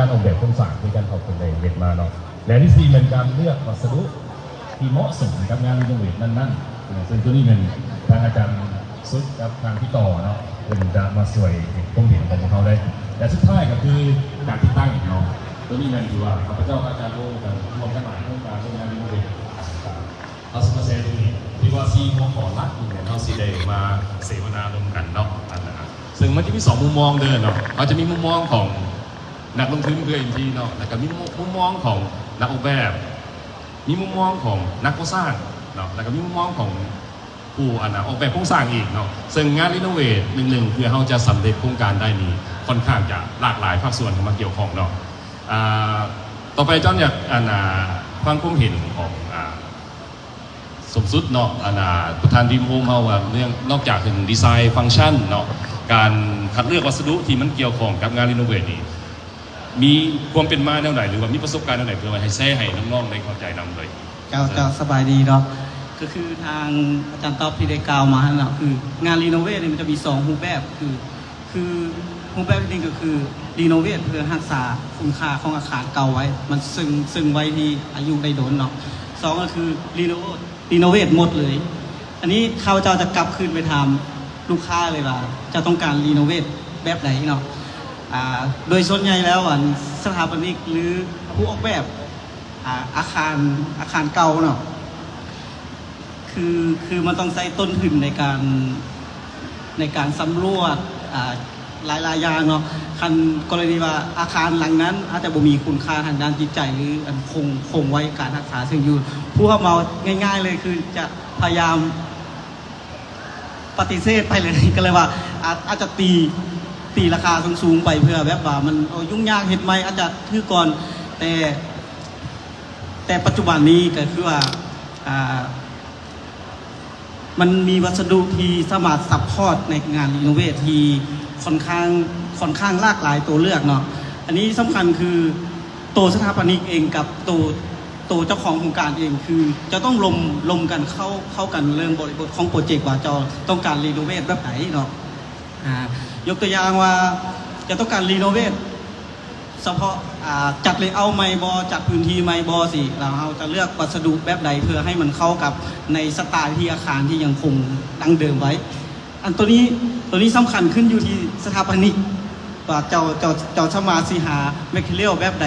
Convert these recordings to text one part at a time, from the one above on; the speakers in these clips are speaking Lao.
ການອອກແບບໂຄງສ້າງທີ່ທ່ານເຂົາເພິ່ນໄດ້ເຮັດມາເນາະ ແລະ ທີສີ່ແມ່ນການເລືອກວັດສະດຸທີ່ເໝາະສົມກັບງານຣີໂນເວດນັ້ນໆ ເຊິ່ງໂຕນີ້ແມ່ນທາງອາຈານສຸດກັບທາງພີ່ຕໍ່ເນາະ ເພິ່ນຈະມາຊ່ວຍເປັນຄວາມເຫັນຂອງພວກເຮົາໄດ້ ແລະ ສຸດທ້າຍກໍຄືການຕິດຕັ້ງເນາະ ໂຕນີ້ແມ່ນທີ່ວ່າຂ້າພະເຈົ້າກັບອາຈານໂອ້ກັນຮ່ວມກັນຫຼາຍໂຄງການເລື່ອງງານຣີໂນເວດ ເຮົາຊິມາແຊຢູ່ນີ້ ທີ່ວ່າສີ່ຫົວຂໍ້ຫຼັກນີ້ແມ່ນເຮົາຊິໄດ້ມາເສວະນາລົມກັນເນາະ ອັນນະ ເຊິ່ງມັນຈະມີສອງມຸມມອງເດີເນາະ ເຮົາຈະມີມຸມມອງຂອງນັກລົງທຶນຄື ເອັມ ທີ ເນາະ ແລ້ວກໍມີມຸມ ມຸມມອງຂອງນັກອອກແບບ ມີມຸມມອງຂອງນັກກໍ່ສ້າງເນາະ ແລ້ວກໍມີມຸມມອງຂອງຜູ້ ອັນນະ ອອກແບບໂຄງສ້າງອີກເນາະ ເຊິ່ງງານຣີໂນເວດໜຶ່ງໆ ເພື່ອເຮົາຈະສຳເລັດໂຄງການໄດ້ນີ້ ຄ່ອນຂ້າງຈະຫຼາກຫຼາຍພາກສ່ວນເຂົ້າມາກ່ຽວຂ້ອງເນາະ ອ່າ ຕໍ່ໄປຈອນຢາກ ອັນນະ ຟັງຄວາມເຫັນຂອງ ອ່າ ສົມສຸດເນາະ ອັນນະ ປະທານ Dream Home ເຮົາວ່າເລື່ອງ ນອກຈາກເລື່ອງດີໄຊຟັງຊັນເນາະ ການຄັດເລືອກວັດສະດຸທີ່ມັນກ່ຽວຂ້ອງກັບງານຣີໂນເວດນີ້ ມີຄວາມເປັນມາແນວໃດ ຫຼືວ່າມີປະສົບການແນວໃດ ເພື່ອວ່າໃຫ້ແຊໃຫ້ນ້ອງໆໄດ້ເຂົ້າໃຈນຳເລີຍ. ເຈົ້າ ເຈົ້າ ສະບາຍດີເນາະ ກໍຄືທາງອາຈານຕອບທີ່ໄດ້ກ່າວມາຫັ້ນເນາະ ຄືງານຣີໂນເວດນີ້ມັນຈະມີສອງຮູບແບບ ຄື ຄືຮູບແບບທີໜຶ່ງກໍຄືຣີໂນເວດເພື່ອຮັກສາຄຸນຄ່າຂອງອາຄານເກົ່າໄວ້ ມັນເຊິ່ງ ເຊິ່ງໄວ້ທີ່ອາຍຸໄດ້ດົນເນາະ ສອງກໍຄືຣີໂນ ຣີໂນເວດໝົດເລີຍ. ອັນນີ້ຂ້າພະເຈົ້າຈະກັບຄືນໄປຖາມລູກຄ້າເລີຍວ່າ ເຈົ້າຕ້ອງການຣີໂນເວດແບບໃດເນາະ ອ່າ ໂດຍສ່ວນໃຫຍ່ແລ້ວ ອັນ ສະຖາປະນິກ ຫຼື ຜູ້ອອກແບບ ອ່າ ອາຄານ ອາຄານເກົ່າເນາະ ຄື ຄືມັນຕ້ອງໃຊ້ຕົ້ນທຶນໃນການ ໃນການສຳຫຼວດ ອ່າ ຫຼາຍໆຢ່າງເນາະ ຄັນກໍລະນີວ່າອາຄານຫຼັງນັ້ນອາດຈະບໍ່ມີຄຸນຄ່າທາງດ້ານຈິດໃຈ ຫຼື ອັນຄົງ ຄົງໄວ້ການຮັກສາເຊິ່ງຢູ່ ຜູ້ຮັບເໝົາງ່າຍໆເລີຍ ຄືຈະພະຍາຍາມປະຕິເສດໄປເລີຍ ກໍເລີຍວ່າອາດ ອາດຈະຕີ ຕີລາຄາສູງໆໄປ ເພື່ອແບບວ່າມັນ ໂອ້ ຫຍຸ້ງຍາກ ເຮັດໃໝ່ອາດຈະຖືກກ່ອນ ແຕ່ ແຕ່ປັດຈຸບັນນີ້ກໍຄືວ່າ ອ່າ ມັນມີວັດສະດຸທີ່ສາມາດຊັບພອດໃນງານຣີໂນເວດທີ່ຄ່ອນຂ້າງ ຄ່ອນຂ້າງຫຼາກຫຼາຍຕົວເລືອກເນາະ ອັນນີ້ສຳຄັນຄືໂຕສະຖາປະນິກເອງກັບໂຕ ໂຕເຈົ້າຂອງໂຄງການເອງ ຄືຈະຕ້ອງລົມ ລົມກັນເຂົ້າ ເຂົ້າກັນເລື່ອງບໍລິບົດຂອງໂປຣເຈັກ ວ່າເຈົ້າຕ້ອງການຣີໂນເວດແບບໃດເນາະ ອ່າ ຍົກຕົວຢ່າງວ່າ ເຈົ້າຕ້ອງການຣີໂນເວດ ສະເພາະ ອ່າ ຈັດເລເອົາໃໝ່ບໍ່ ຈັດພື້ນທີ່ໃໝ່ບໍ່ ຊີ້ ແລ້ວເຮົາຈະເລືອກວັດສະດຸແບບໃດ ເພື່ອໃຫ້ມັນເຂົ້າກັບໃນສະໄຕທີ່ອາຄານທີ່ຍັງຄົງດັ້ງເດີມໄວ້ ອັນໂຕນີ້ ໂຕນີ້ສຳຄັນຂຶ້ນຢູ່ທີ່ສະຖາປະນິກ ວ່າເຈົ້າ ເຈົ້າ ເຈົ້າສາມາດຊິຫາແມັດທີຣຽວແບບໃດ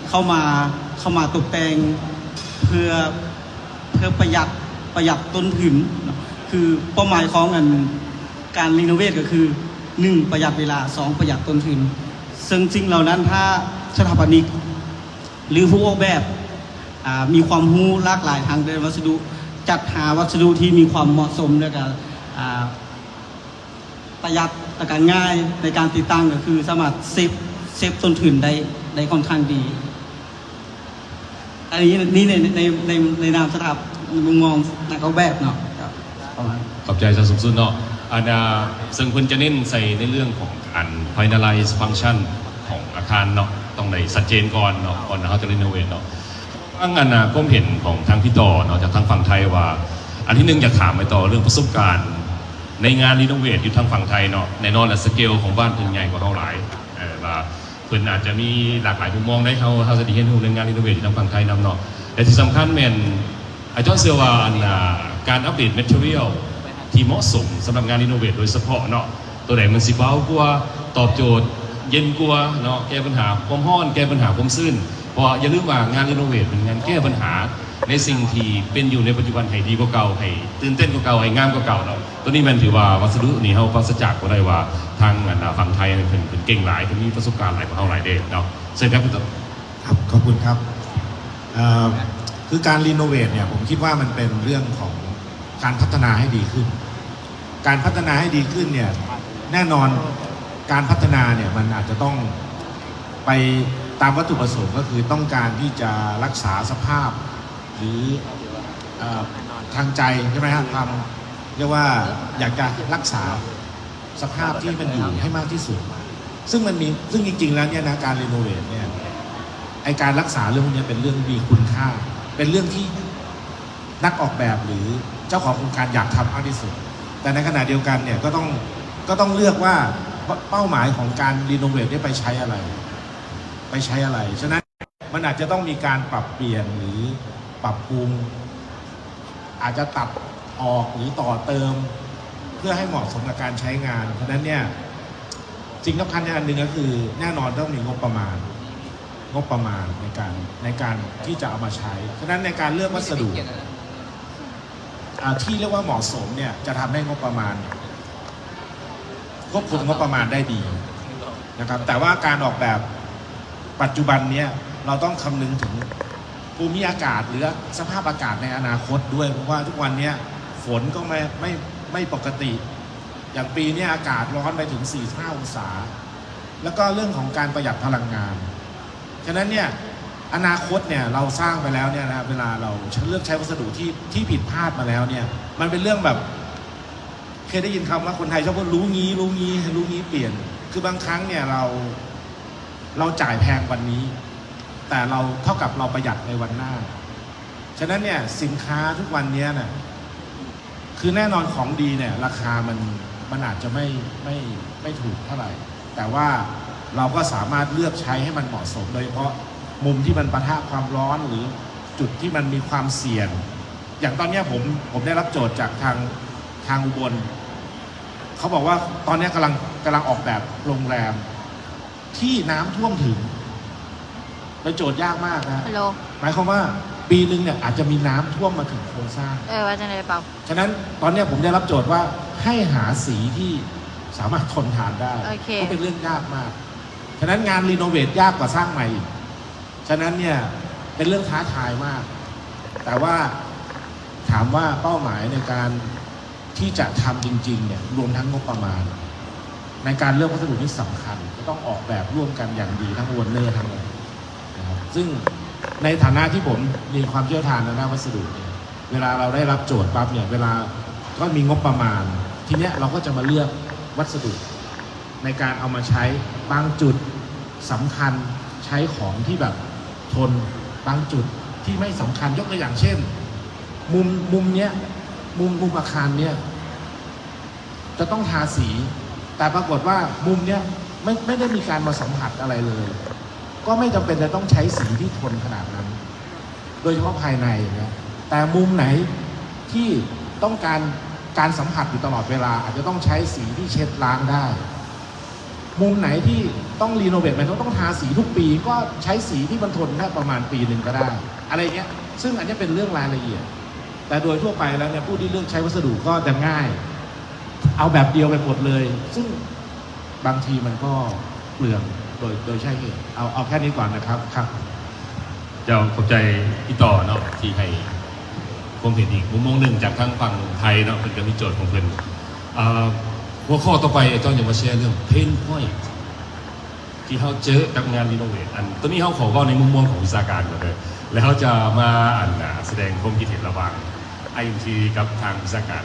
ເຂົ້າມາ ເຂົ້າມາຕົກແຕ່ງ ເພື່ອ ເພື່ອປະຢັດ ປະຢັດຕົ້ນທຶນເນາະ ຄືເປົ້າໝາຍຂອງ ອັນ ການຣີໂນເວດກໍຄື ໜຶ່ງ ປະຢັດເວລາ ສອງ ປະຢັດຕົ້ນທຶນ ເຊິ່ງສິ່ງເຫຼົ່ານັ້ນ ຖ້າສະຖາປະນິກ ຫຼື ຜູ້ອອກແບບ ອ່າ ມີຄວາມຮູ້ຫຼາກຫຼາຍທາງດ້ານວັດສະດຸ ຈັດຫາວັດສະດຸທີ່ມີຄວາມເໝາະສົມ ແລ້ວກໍ ອ່າ ປະຢັດ ແລ້ວກໍງ່າຍໃນການຕິດຕັ້ງ ກໍຄືສາມາດເຊບ ເຊບຕົ້ນທຶນໄດ້ ໄດ້ຄ່ອນຂ້າງດີ. ອັນນີ້ ນີ້ໃນ ໃນ ໃນ ໃນນາມສະຖາບມຸມມອງນັກອອກແບບເນາະ ປະມານ ຂອບໃຈທ່ານສົມສຸດເນາະ ອັນ ອ່າ ເຊິ່ງເພິ່ນຈະເນັ້ນໃສ່ໃນເລື່ອງຂອງການ finalize function ຂອງອາຄານເນາະ ຕ້ອງໄດ້ຊັດເຈນກ່ອນເນາະ ກ່ອນເຮົາຈະຣີໂນເວດເນາະ. ຟັງ ອັນ ອ່າ ຄວາມເຫັນຂອງທາງພີ່ຕໍ່ເນາະ ຈາກທາງຝັ່ງໄທວ່າ ອັນທີໜຶ່ງ ຢາກຖາມໄປຕໍ່ເລື່ອງປະສົບການໃນງານຣີໂນເວດຢູ່ທາງຝັ່ງໄທເນາະ ແນ່ນອນແຫຼະ ສະເກວຂອງບ້ານເພິ່ນໃຫຍ່ກວ່າເຮົາຫຼາຍ ເອີ ວ່າ ເພິ່ນອາດຈະມີຫຼາກຫຼາຍມຸມມອງໃດ ເຮົາ ເຮົາຈະໄດ້ຮຽນຮູ້ເລື່ອງງານຣີໂນເວດຢູ່ທາງຝັ່ງໄທນຳເນາະ ແລະ ທີ່ສຳຄັນແມ່ນ ອາຈານເຊື່ອວ່າ ອັນ ອ່າ ການອັບເດດແມັດທີຣຽວທີ່ເໝາະສົມສຳລັບງານຣີໂນເວດໂດຍສະເພາະເນາະ ໂຕໃດມັນຊິເບົາກວ່າ ຕອບໂຈດ ເຢັນກວ່າເນາະ ແກ້ບັນຫາຄວາມຮ້ອນ ແກ້ບັນຫາຄວາມຊື້ນ ເພາະຢ່າລືມວ່າງານຣີໂນເວດເປັນງານແກ້ບັນຫາໃນສິ່ງທີ່ເປັນຢູ່ໃນປັດຈຸບັນໃຫ້ດີກວ່າເກົ່າ ໃຫ້ຕື່ນເຕັ້ນກວ່າເກົ່າ ໃຫ້ງາມກວ່າເກົ່າເນາະ. ໂຕນີ້ແມ່ນຖືວ່າວັດສະດຸນີ້ເຮົາປາສະຈາກບໍ່ໄດ້ວ່າທາງ ອັນ ຝັ່ງໄທເພິ່ນ ເພິ່ນເກັ່ງຫຼາຍ ເພິ່ນມີປະສົບການຫຼາຍກວ່າເຮົາຫຼາຍເດ້ເນາະ. ເຊີນຄັບ ຂອບ ຂອບຄຸນຄັບ. ເອີ ຄືການຣີໂນເວດເນຍ ຜົມຄິດວ່າມັນເປັນເລື່ອງຂອງການພັດທະນາໃຫ້ດີຂຶ້ນ. ການພັດທະນາໃຫ້ດີຂຶ້ນເນຍ ແນ່ນອນການພັດທະນາເນຍ ມັນອາດຈະຕ້ອງໄປຕາມວັດຖຸປະສົງ ກໍຄືຕ້ອງການທີ່ຈະລັກສາສະພາບ ຫຼື ເອີ ທາງໃຈ ໃຊ່ໄໝຮະ ຄວາມ ຮຽກວ່າຢາກຈະຮັກສາສະພາບທີ່ມັນຢູ່ໃຫ້ມາກທີ່ສຸດ ຊຶ່ງມັນມີ ຊຶ່ງຈິງໆແລ້ວເນຍນະ ການຣີໂນເວດເນຍ ໄອ້ການລັກສາເລື່ອງພວກເນຍເປັນເລື່ອງມີຄຸນຄ່າ ເປັນເລື່ອງທີ່ນັກອອກແບບ ຫຼື ເຈົ້າຂອງໂຄງການຢາກທຳມາກທີ່ສຸດ ແຕ່ໃນຂະນະດຽວກັນເນຍ ກໍຕ້ອງ ກໍຕ້ອງເລືອກວ່າ ເປົ້າ ເປົ້າໝາຍຂອງການຣີໂນເວດເນຍໄປໃຊ້ອະໄລ. ไปใช้อะไร ฉะนั้นมันอาจจะต้องมีการปรับเปลี่ยนหรือปรับปรุง อาจจะตัดออกหรือต่อเติม เพื่อให้เหมาะสมกับการใช้งาน ฉะนั้นเนี่ย สิ่งสำคัญอีกอันหนึ่งก็คือ แน่นอนต้องมีงบประมาณ งบประมาณในการ ในการที่จะเอามาใช้ ฉะนั้นในการเลือกวัสดุ อ่า ที่เรียกว่าเหมาะสมเนี่ย จะทำให้งบประมาณ ควบคุมงบประมาณได้ดีนะครับ แต่ว่าการออกแบบปัจจุบันเนี้ย เราต้องคำนึงถึงภูมิอากาศ หรือสภาพอากาศในอนาคตด้วย เพราะว่าทุกวันเนี้ยฝนก็ไม่ ไม่ ไม่ปกติ อย่างปีเนี้ยอากาศร้อนไปถึงสี่สิบห้าองศา แล้วก็เรื่องของการประหยัดพลังงาน ฉะนั้นเนี่ย อนาคตเนี่ย เราสร้างไปแล้วเนี่ยนะ เวลาเราเลือกใช้วัสดุที่ ที่ผิดพลาดมาแล้วเนี่ย มันเป็นเรื่องแบบ เคยได้ยินคำว่าคนไทยชอบพูด "รู้งี้ รู้งี้ รู้งี้เปลี่ยน" คือบางครั้งเนี่ย เรา เราจ่ายแพงวันนี้ แต่เรา เท่ากับเราประหยัดในวันหน้า ฉะนั้นเนี่ย สินค้าทุกวันเนี้ยน่ะ คือแน่นอนของดีเนี่ย ราคามัน มันอาจจะไม่ ไม่ ไม่ถูกเท่าไหร่ แต่ว่าเราก็สามารถเลือกใช้ให้มันเหมาะสม โดยเฉพาะมุมที่มันปะทะความร้อน หรือจุดที่มันมีความเสี่ยง อย่างตอนเนี้ยผม ผมได้รับโจทย์จากทาง ทางอุบล เขาบอกว่าตอนเนี้ยกำลัง กำลังออกแบบโรงแรม ที่น้ำท่วมถึง เป็นโจทย์ยากมากนะ ฮัลโหล หมายความว่าปีหนึ่งเนี่ยอาจจะมีน้ำท่วมมาถึงโครงสร้าง เออ ว่าจั่งใดเปา ฉะนั้นตอนเนี้ยผมได้รับโจทย์ว่าให้หาสีที่สามารถทนทานได้ โอเค ก็เป็นเรื่องยากมาก ฉะนั้นงานรีโนเวทยากกว่าสร้างใหม่อีก ฉะนั้นเนี่ยเป็นเรื่องท้าทายมาก แต่ว่าถามว่าเป้าหมายในการ ที่จะทำจริงๆ เนี่ย รวมทั้งงบประมาณ ในการเลือกวัสดุนี่สำคัญ จะต้องออกแบบร่วมกันอย่างดีทั้งโอนเนอร์ทั้งอะไรนะครับ ซึ่งในฐานะที่ผมมีความเชี่ยวชาญทางด้านวัสดุเนี่ย เวลาเราได้รับโจทย์ปั๊บเนี่ย เวลาก็มีงบประมาณ ทีเนี้ยเราก็จะมาเลือกวัสดุ ในการเอามาใช้ บางจุดสำคัญ ใช้ของที่แบบทน บางจุดที่ไม่สำคัญ ยกตัวอย่างเช่น มุม มุมเนี้ย มุม มุมอาคารเนี้ย จะต้องทาสี แต่ปรากฏว่ามุมเนี้ยไม่ ไม่ได้มีการมาสัมผัสอะไรเลย ก็ไม่จำเป็นจะต้องใช้สีที่ทนขนาดนั้น โดยเฉพาะภายในนะ แต่มุมไหนที่ต้องการการสัมผัสอยู่ตลอดเวลา อาจจะต้องใช้สีที่เช็ดล้างได้ มุมไหนที่ต้องรีโนเวท หมายถึงต้องทาสีทุกปี ก็ใช้สีที่มันทนแค่ประมาณปีหนึ่งก็ได้ อะไรเงี้ย ซึ่งอันนี้เป็นเรื่องรายละเอียด แต่โดยทั่วไปแล้วเนี่ย ผู้ที่เลือกใช้วัสดุก็จะง่าย เอาแบบเดียวไปหมดเลย ซึ่งบางทีมันก็เปลืองโดย โดยใช่เหตุ เอา เอาแค่นี้ก่อนนะครับ ครับ เจ้า ขอบใจพี่ต่อเนาะ ที่ให้ความเห็นอีกมุมมองหนึ่งจากทางฝั่งไทยเนาะ เพิ่นก็มีโจทย์ของเพิ่น เอ่อ หัวข้อต่อไปอาจารย์อยากมาแชร์เรื่อง pain point ที่เฮาเจอกับงานรีโนเวท อันตัวนี้เฮาขอเว้าในมุมมองของวิชาการก่อนเด้อ แล้วเฮาจะมา อันน่ะ แสดงความคิดเห็นระหว่าง ไอเอ็มที กับทางวิชาการ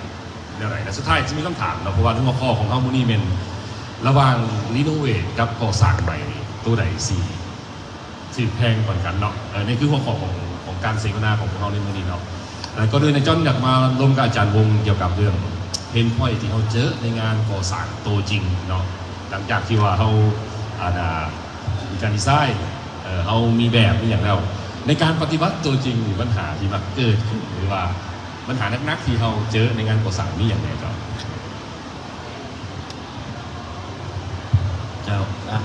แนวใด และสุดท้ายจะมีคำถามเนาะ เพราะว่าหัวข้อของเฮามื้อนี้แม่นระหว่างรีโนเวทกับก่อสร้างใหม่นี่ ตัวใดสิ สิแพงกว่ากันเนาะ เออ นี่คือหัวข้อของ ของการเสวนาของพวกเราในมื้อนี้เนาะ แล้วก็โดยในจอนอยากมาร่วมกับอาจารย์วงศ์เกี่ยวกับเรื่อง pain point ที่เราเจอในงานก่อสร้างตัวจริงเนาะ หลังจากที่ว่าเรา อ่า มีการดีไซน์ เอ่อ เรามีแบบมีอย่างแล้ว ในการปฏิบัติตัวจริงนี่ปัญหาที่มักเกิดขึ้น หรือว่าปัญหาหนักๆที่เราเจอในงานก่อสร้างมีอย่างไรครับ เจ้า อ่ะ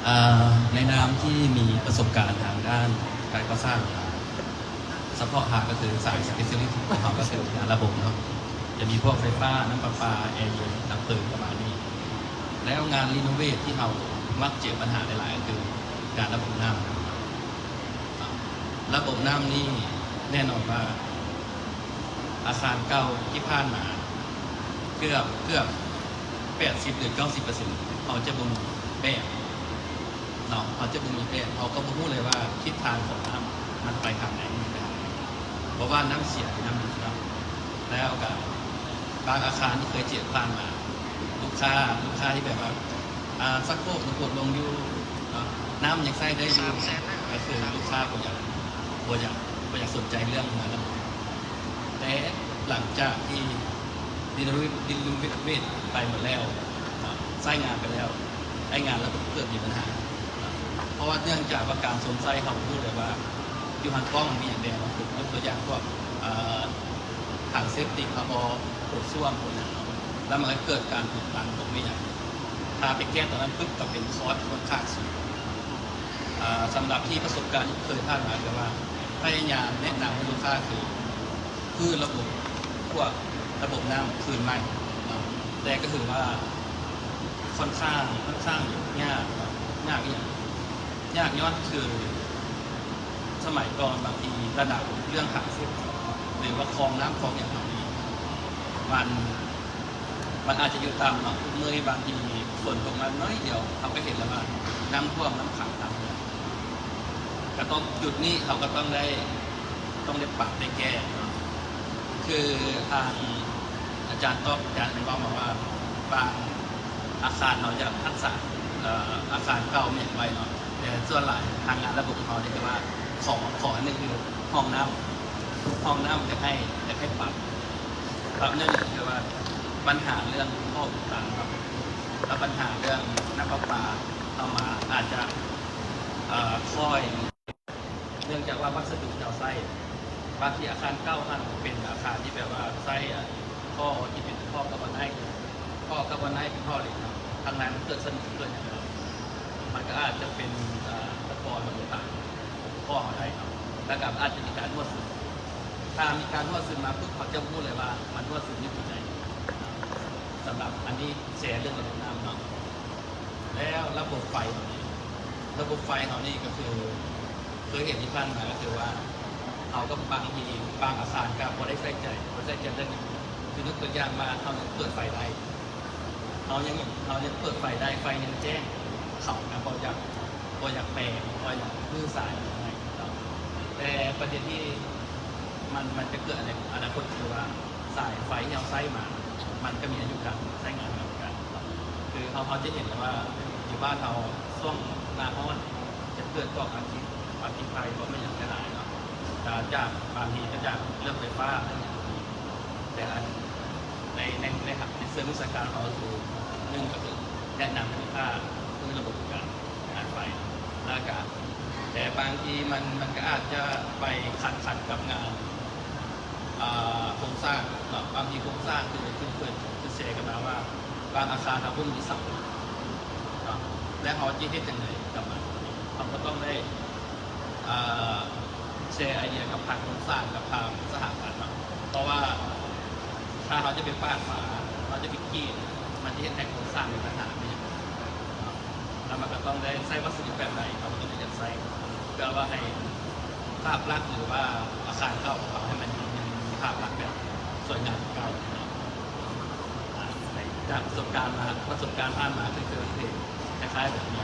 อ่า ในนามที่มีประสบการณ์ทางด้านการก่อสร้าง เฉพาะทางก็คือสาย specialist ของเราก็คืองานระบบเนาะ จะมีพวกไฟฟ้า น้ำประปา แอร์เย็น ดับเพลิง ประมาณนี้ แล้วงานรีโนเวทที่เรามักเจอปัญหาหลายๆ ก็คืองานระบบน้ำ ระบบน้ำนี่แน่นอนว่า อาคารเก่าที่ผ่านมา เกือบ เกือบแปดสิบหรือเก้าสิบเปอร์เซ็นต์ เขาจะบ่มีแบบเนาะ เขาจะบ่มีแบบ เขาก็บ่ฮู้เลยว่าทิศทางของน้ำมันไปทางใด มันไปทางใด เพราะว่าน้ำเสียหรือน้ำดีเนาะ แล้วก็บางอาคารที่เคยเจอผ่านมา ลูกค้า ลูกค้าที่แบบว่า อ่า ชักโครกมันหดลงอยู่เนาะ น้ำยังใช้ได้อยู่ ก็คือลูกค้าบ่อยาก บ่อยาก บ่อยากสนใจเรื่องนั้น แต่หลังจากที่รีโนเวท รีโนเวทไปหมดแล้วเนาะ ใช้งานไปแล้ว ไอ้งานระบบเกิดมีปัญหาเนาะ พ າະວ່າເນື່ອງຈາກວ່າການຊົນໃຊ້ ເຮົາຮູ້ເລີຍວ່າຢູ່ທາງກ້ອງມັນມີຫຍັງແດ່ເນາະ ຍົກຕົວຢ່າງພວກ ເອີ ຖັງເຊບຕິກ ເຮົາບໍ່ໂຖສ້ວມພວກນັ້ນເນາະ ແລ້ວມັນກໍເກີດການອຸດຕັນ ບໍ່ມີຫຍັງ ຖ້າໄປແກ້ຕົວນັ້ນປຶບ ກໍເປັນຄອສທີ່ຄ່ອນຂ້າງສູງ. ເອີ ສຳລັບທີ່ປະສົບການທີ່ເຄີຍຜ່ານມາ ຄືວ່າພະຍາຍາມແນະນຳໃຫ້ລູກຄ້າ ຄື ຄືລະບົບ ພວກລະບົບນ້ຳຄືນໃໝ່ເນາະ ແຕ່ກໍຖືວ່າຄ່ອນຂ້າງ ຄ່ອນຂ້າງຍາກເນາະ ຍາກອີ່ຫຍັງ ຍາກຍ້ອນຄືສະໄໝກ່ອນບາງທີລະດັບເລື່ອງທາງເສດ ຫຼືວ່າຄອງນ້ຳຄອງຫຍັງເຮົານີ້ ມັນ ມັນອາດຈະຢູ່ຕ່ຳເນາະ ທຸກມື້ນີ້ບາງທີຝົນຕົກມາໜ້ອຍດຽວ ເຮົາກໍເຫັນແລ້ວວ່ານ້ຳຖ້ວມ ນ້ຳຂັງຕາມເຮືອນ ກໍຕ້ອງ ຈຸດນີ້ເຮົາກໍຕ້ອງໄດ້ ຕ້ອງໄດ້ປັບໄດ້ແກ້ເນາະ ຄືທາງອາຈານຕອບ ອາຈານເວົ້າມາວ່າ ບາງອາຄານເຮົາຈະຮັກສາ ເອີ ອາຄານເກົ່າແມ່ນໄວ້ເນາະ ແຕ່ສ່ວນຫຼາຍທາງງານລະບົບຂອງເຮົານີ້ຄືວ່າ ຂໍ ຂໍອັນໜຶ່ງຄືຫ້ອງນ້ຳ ຫ້ອງນ້ຳຢາກໃຫ້ ຢາກໃຫ້ປັບ ປັບແນວໃດ ຄືວ່າບັນຫາເລື່ອງທໍ່ອຸດຕັນເນາະ ແລ້ວບັນຫາເລື່ອງນ້ຳປະປາເຂົ້າມາອາດຈະ ເອີ ຄ່ອຍ ເນື່ອງຈາກວ່າວັດສະດຸທີ່ເຮົາໃຊ້ ບາງທີອາຄານເກົ່າຫັ້ນເປັນອາຄານທີ່ແບບວ່າໃຊ້ ອາ ທໍ່ທີ່ເປັນທໍ່ກາບອນໄນ ທໍ່ກາບອນໄນເປັນທໍ່ເຫຼັກເນາະ ທາງໃນມັນເກີດສະໜິມເກີດຫຍັງແລ້ວ ມັນກໍອາດຈະເປັນ ເອີ ຕະກອນ ຫຼືວ່າອຸປະທານ ຂໍ້ເຮົາໄດ້ເນາະ ແລ້ວກໍອາດຈະມີການຮົ່ວຊຶມ ຖ້າມີການຮົ່ວຊຶມມາປຶບ ເຮົາຈະຮູ້ເລີຍວ່າມັນຮົ່ວຊຶມຢູ່ຈຸດໃດ. ສຳລັບອັນນີ້ແຊເລື່ອງລະບົບນ້ຳເນາະ ແລ້ວລະບົບໄຟເຮົານີ້ ລະບົບໄຟເຮົານີ້ກໍຄື ເຄີຍເຫັນທີ່ຜ່ານມາກໍຄືວ່າ ເຮົາກໍບາງທີ ບາງອາຄານກໍບໍ່ໄດ້ໃສ່ໃຈ ບໍ່ໃສ່ໃຈເລື່ອງນີ້ ຄືຍົກຕົວຢ່າງວ່າ ເຮົາຍັງເປີດໄຟໄດ້ ເຮົາຍັງ ເຮົາຍັງເປີດໄຟໄດ້ ໄຟຍັງແຈ້ງ ເຂົາກໍບໍ່ຢາກ ບໍ່ຢາກແປງ ບໍ່ຢາກຮື້ສາຍຫຍັງໃຫ້ເນາະ ແຕ່ປະເດັນທີ່ມັນ ມັນຈະເກີດໃນອະນາຄົດຄືວ່າ ສາຍໄຟທີ່ເຮົາໃຊ້ມາ ມັນກໍມີອາຍຸການໃຊ້ງານເໝືອນກັນເນາະ ຄືເຮົາ ເຮົາຈະເຫັນເລີຍວ່າ ຢູ່ບ້ານເຮົາຊ່ວງໜ້າຮ້ອນ ຈະເກີດພວກອາຄີ ອາຄີໄຟ ພວກແມ່ນຫຍັງຫຼາຍໆເນາະ ຈາກ ຈາກບາງທີກໍຈາກເລື່ອງໄຟຟ້າ ເລື່ອງຫຍັງ ແຕ່ອັນ ໃນ ໃນ ໃນ ໃນເຊີງວິຊາການເຮົາຄື ໜຶ່ງກໍຄືແນະນຳໃຫ້ລູກຄ້າ ຄືລະບົບການ ການໄຟ ແລ້ວກະ ແຕ່ບາງທີມັນ ມັນກໍອາດຈະໄປຂັດ ຂັດກັບງານ ອ່າ ໂຄງສ້າງເນາະ ບາງທີໂຄງສ້າງຄື ຄື ຄື ຄືແຊກັນມາວ່າ ບາງອາຄານເຮົາບໍ່ມີເສົາເນາະ ແລ້ວເຮົາຈະເຮັດຈັ່ງໃດກັບມັນ ເຮົາກໍຕ້ອງໄດ້ ອ່າ ແຊໄອເດຍກັບພາກໂຄງສ້າງ ກັບພາກສະຖາປັດເນາະ ເພາະວ່າຖ້າເຮົາຈະໄປປາດຝາ ເຮົາຈະໄປກຣີດ ມັນຈະເຮັດໃຫ້ໂຄງສ້າງມີບັນຫາ ແລ້ວມັນກໍຕ້ອງໄດ້ໃຊ້ວັດສະດຸແບບໃດ ເຮົາກໍຕ້ອງໄດ້ເລືອກໃຊ້ ເພື່ອວ່າໃຫ້ພາບລັກ ຫຼືວ່າອາຄານເກົ່າຂອງເຮົາໃຫ້ມັນຍັງມີພາບລັກແບບສວຍງາມຄືເກົ່າເນາະ ຈາກປະສົບການມາ ປະສົບການຜ່ານມາຄື ຄື ຄືຄ້າຍໆແບບນີ້.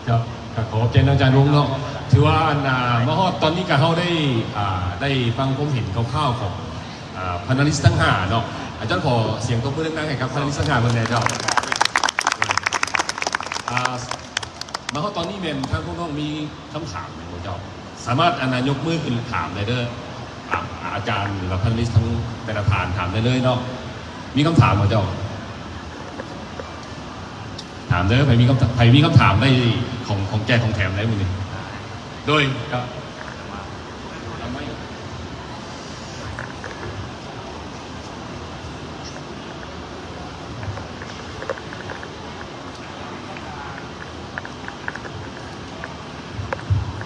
ເຈົ້າ ກໍຂໍຂອບໃຈນຳອາຈານວົງເນາະ ຖືວ່າ ອັນ ອ່າ ມາຮອດຕອນນີ້ກໍເຮົາໄດ້ ອ່າ ໄດ້ຟັງຄວາມເຫັນຄ່າວໆຂອງ ອ່າ ພານາລິສທັງຫ້າເນາະ ອາຈານຂໍສຽງຕົບມືດັງໆໃຫ້ກັບພານາລິສທັງຫ້າເພິ່ນແດ່ເຈົ້າ ອ່າ ມາຮອດຕອນນີ້ແມ່ນທາງພວກນ້ອງມີຄຳຖາມແມ່ນບໍ່ເຈົ້າ? ສາມາດ ອັນ ຍົກມືຂຶ້ນຖາມໄດ້ເດີ ຖາມອາຈານ ຫຼືວ່າພານາລິສທັງແຕ່ລະທ່ານຖາມໄດ້ເລີຍເນາະ ມີຄຳຖາມບໍ່ເຈົ້າ? ຖາມເດີ ໃຜມີຄຳ ໃຜມີຄຳຖາມໄດ້ ຂອງ ຂອງແຈກຂອງແຖມໄດ້ມື້ນີ້ ໂດຍ ເອີ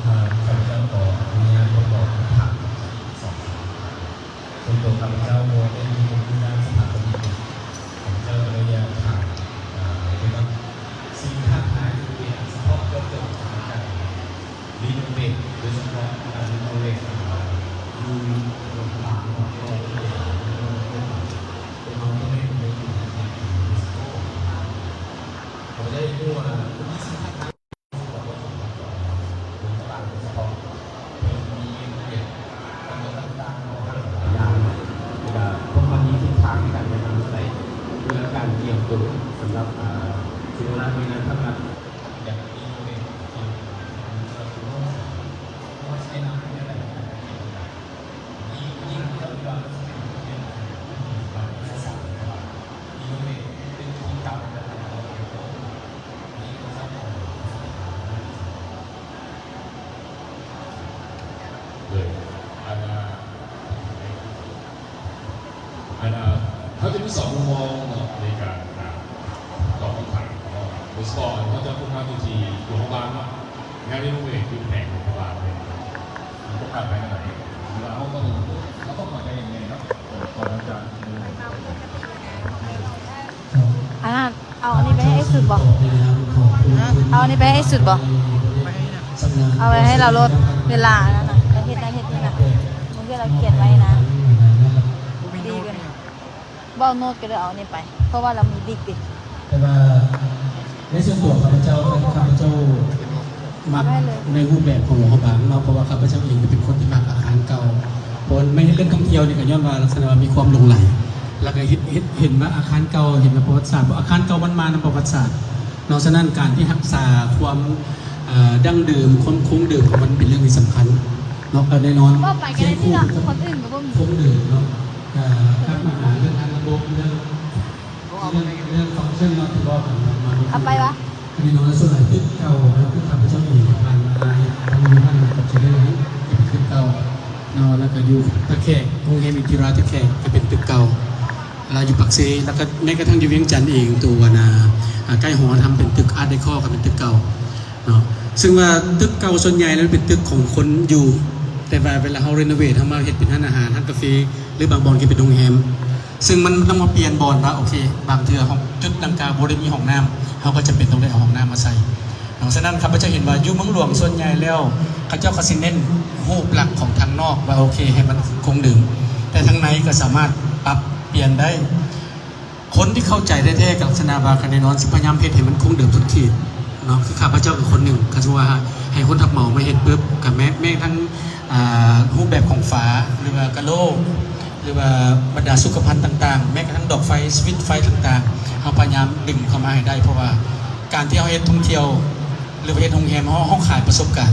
ຂ້າພະເຈົ້າຂໍອະນຸຍາດປະກອບຄຳຖາມສອງຄຳຖາມ. ສ່ວນຕົວຂ້າພະເຈົ້າບໍ່ໄດ້ມີຄວາມຮູ້ດ້ານສະຖາປະນິກ, ຂ້າພະເຈົ້າກໍເລີຍຢາກຖາມ ເອີ ກ່ຽວກັບສິ່ງທ້າທາຍທີ່ເປັນສະເພາະເຈາະຈົງຂອງການຣີໂນເວດ ໂດຍສະເພາະ ອັນ ອັນ ເຮົາຈະມີສອງມຸມມອງເນາະ ໃນການ ອ່າ ຕອບຄຳຖາມຂອງເຮົາ ໂດຍສະເພາະເຮົາຈະໂຟກັສຢູ່ທີ່ຕົວຂອງບ້ານເນາະ ງານຣີໂນເວດຢູ່ແຂວງຫຼວງພະບາງເນາະ ໂຟກັສໄປທາງໃດ ເວລາເຮົາມາເບິ່ງ ເຮົາຕ້ອງເຂົ້າໃຈຢ່າງໜຶ່ງເນາະ ກ່ອນເຮົາຈະ ອັນນັ້ນ ເອົາອັນນີ້ໄປໃຫ້ອ້າຍສຸດບໍ່? ເອົາອັນນີ້ໄປໃຫ້ອ້າຍສຸດບໍ່? ເອົາໄວ້ໃຫ້ລາວໂລດ ເວລາອັນນັ້ນນະ ລາວເຮັດນັ້ນເຮັດນີ້ນະ ບາງເທື່ອລາວຂຽນໄວ້ນະ ດີກວ່ານີ້ ບໍ່ເອົາໂນ້ດກໍໄດ້ ເອົາອັນນີ້ໄປ ເພາະວ່າລາວມີດິກເດ. ແຕ່ວ່າໃນສ່ວນຕົວຂ້າພະເຈົ້າ ຂ້າພະເຈົ້າມັກໃນຮູບແບບຂອງຫຼວງພະບາງເນາະ ເພາະວ່າຂ້າພະເຈົ້າເອງກໍເປັນຄົນທີ່ມັກອາຄານເກົ່າ ເພາະວ່າມາເຮັດເລື່ອງທ່ອງທ່ຽວນີ້ກໍຍ້ອນວ່າລັກສະນະວ່າມີຄວາມຫຼົງໄຫຼ ແລ້ວກໍເຫັນ ເຫັນ ເຫັນວ່າອາຄານເກົ່າ ເຫັນວ່າປະຫວັດສາດ ເພາະອາຄານເກົ່າມັນມານຳປະຫວັດສາດເນາະ ສະນັ້ນການທີ່ຮັກສາຄວາມ ເອີ ດັ້ງເດີມ ຄວາມຄົງເດີມຂອງມັນເປັນເລື່ອງທີ່ສຳຄັນເນາະ ກໍແນ່ນອນ ຄຽງຄູ່ກັບຄົງເດີມເນາະ ກໍກັບມາຫາເລື່ອງທາງລະບົບ ເລື່ອງ ເລື່ອງ ເລື່ອງຟັງຊັນເນາະ ທີ່ເວົ້າກັນມາ ເອົາໄປວະ ແນ່ນອນ ສ່ວນຫຼາຍຕຶກເກົ່າເນາະ ຄືຂ້າພະເຈົ້າເອງກໍຜ່ານມາຫຼາຍ ທັງຢູ່ຫັ້ນກໍຈະໄດ້ເປັນຕຶກເກົ່າເນາະ ແລ້ວກໍຢູ່ທ່າແຂກ ໂຮງແຮມອິນທິຣາທ່າແຂກກໍເປັນຕຶກເກົ່າ ແລ້ວຢູ່ປາກເຊ ແລ້ວກໍແມ້ກະທັ່ງຢູ່ວຽງຈັນເອງ ໂຕອັນ ອ່າ ໃກ້ຫໍທຳເປັນຕຶກອາດເດຄໍກໍເປັນຕຶກເກົ່າເນາະ ຊຶ່ງວ່າຕຶກເກົ່າສ່ວນໃຫຍ່ແລ້ວເປັນຕຶກຂອງຄົນຢູ່ ແຕ່ວ່າເວລາເຮົາຣີໂນເວດ ເຮົາມາເຮັດເປັນຮ້ານອາຫານ ຮ້ານກາເຟ ຫຼືບາງບ່ອນກໍເປັນໂຮງແຮມ ຊຶ່ງມັນຕ້ອງມາປ່ຽນບ່ອນວ່າ ໂອເຄ ບາງເທື່ອຫ້ອງ ຈຸດດັ່ງກ່າວບໍ່ໄດ້ມີຫ້ອງນ້ຳ ເຮົາກໍຈຳເປັນຕ້ອງໄດ້ເອົາຫ້ອງນ້ຳມາໃສ່ເນາະ. ສະນັ້ນ ຂ້າພະເຈົ້າເຫັນວ່າຢູ່ເມືອງຫຼວງສ່ວນໃຫຍ່ແລ້ວ ເຂົາເຈົ້າກໍຊິເນັ້ນຮູບລັກຂອງທາງນອກວ່າ ໂອເຄ ໃຫ້ມັນຄົງເດີມ ແຕ່ທາງໃນກໍສາມາດປັບປ່ຽນໄດ້. ຄົນທີ່ເຂົ້າໃຈແທ້ໆ ກັບລັກສະນະວ່າ ກໍແນ່ນອນຊິພະຍາຍາມເຮັດໃຫ້ມັນຄົງເດີມທຸກທີ່ເນາະ. ຄືຂ້າພະເຈົ້າກໍຄົນໜຶ່ງ ຄັນສົມມຸດວ່າໃຫ້ຄົນຮັບເໝົາມາເຮັດປຶບ ກໍແມ້ ແມ້ກະທັ່ງ ອ່າ ຮູບແບບຂອງຝາ ຫຼືວ່າກະໂຫຼກ ຫຼືວ່າບັນດາສຸຂະພັນຕ່າງໆ ແມ້ກະທັ່ງດອກໄຟ ສະວິດໄຟຕ່າງໆ ເຮົາພະຍາຍາມດຶງເຂົ້າມາໃຫ້ໄດ້ ເພາະວ່າການທີ່ເຮົາເຮັດທ່ອງທ່ຽວ ຫຼືວ່າເຮັດໂຮງແຮມ ເຮົາ ເຮົາຂາຍປະສົບການ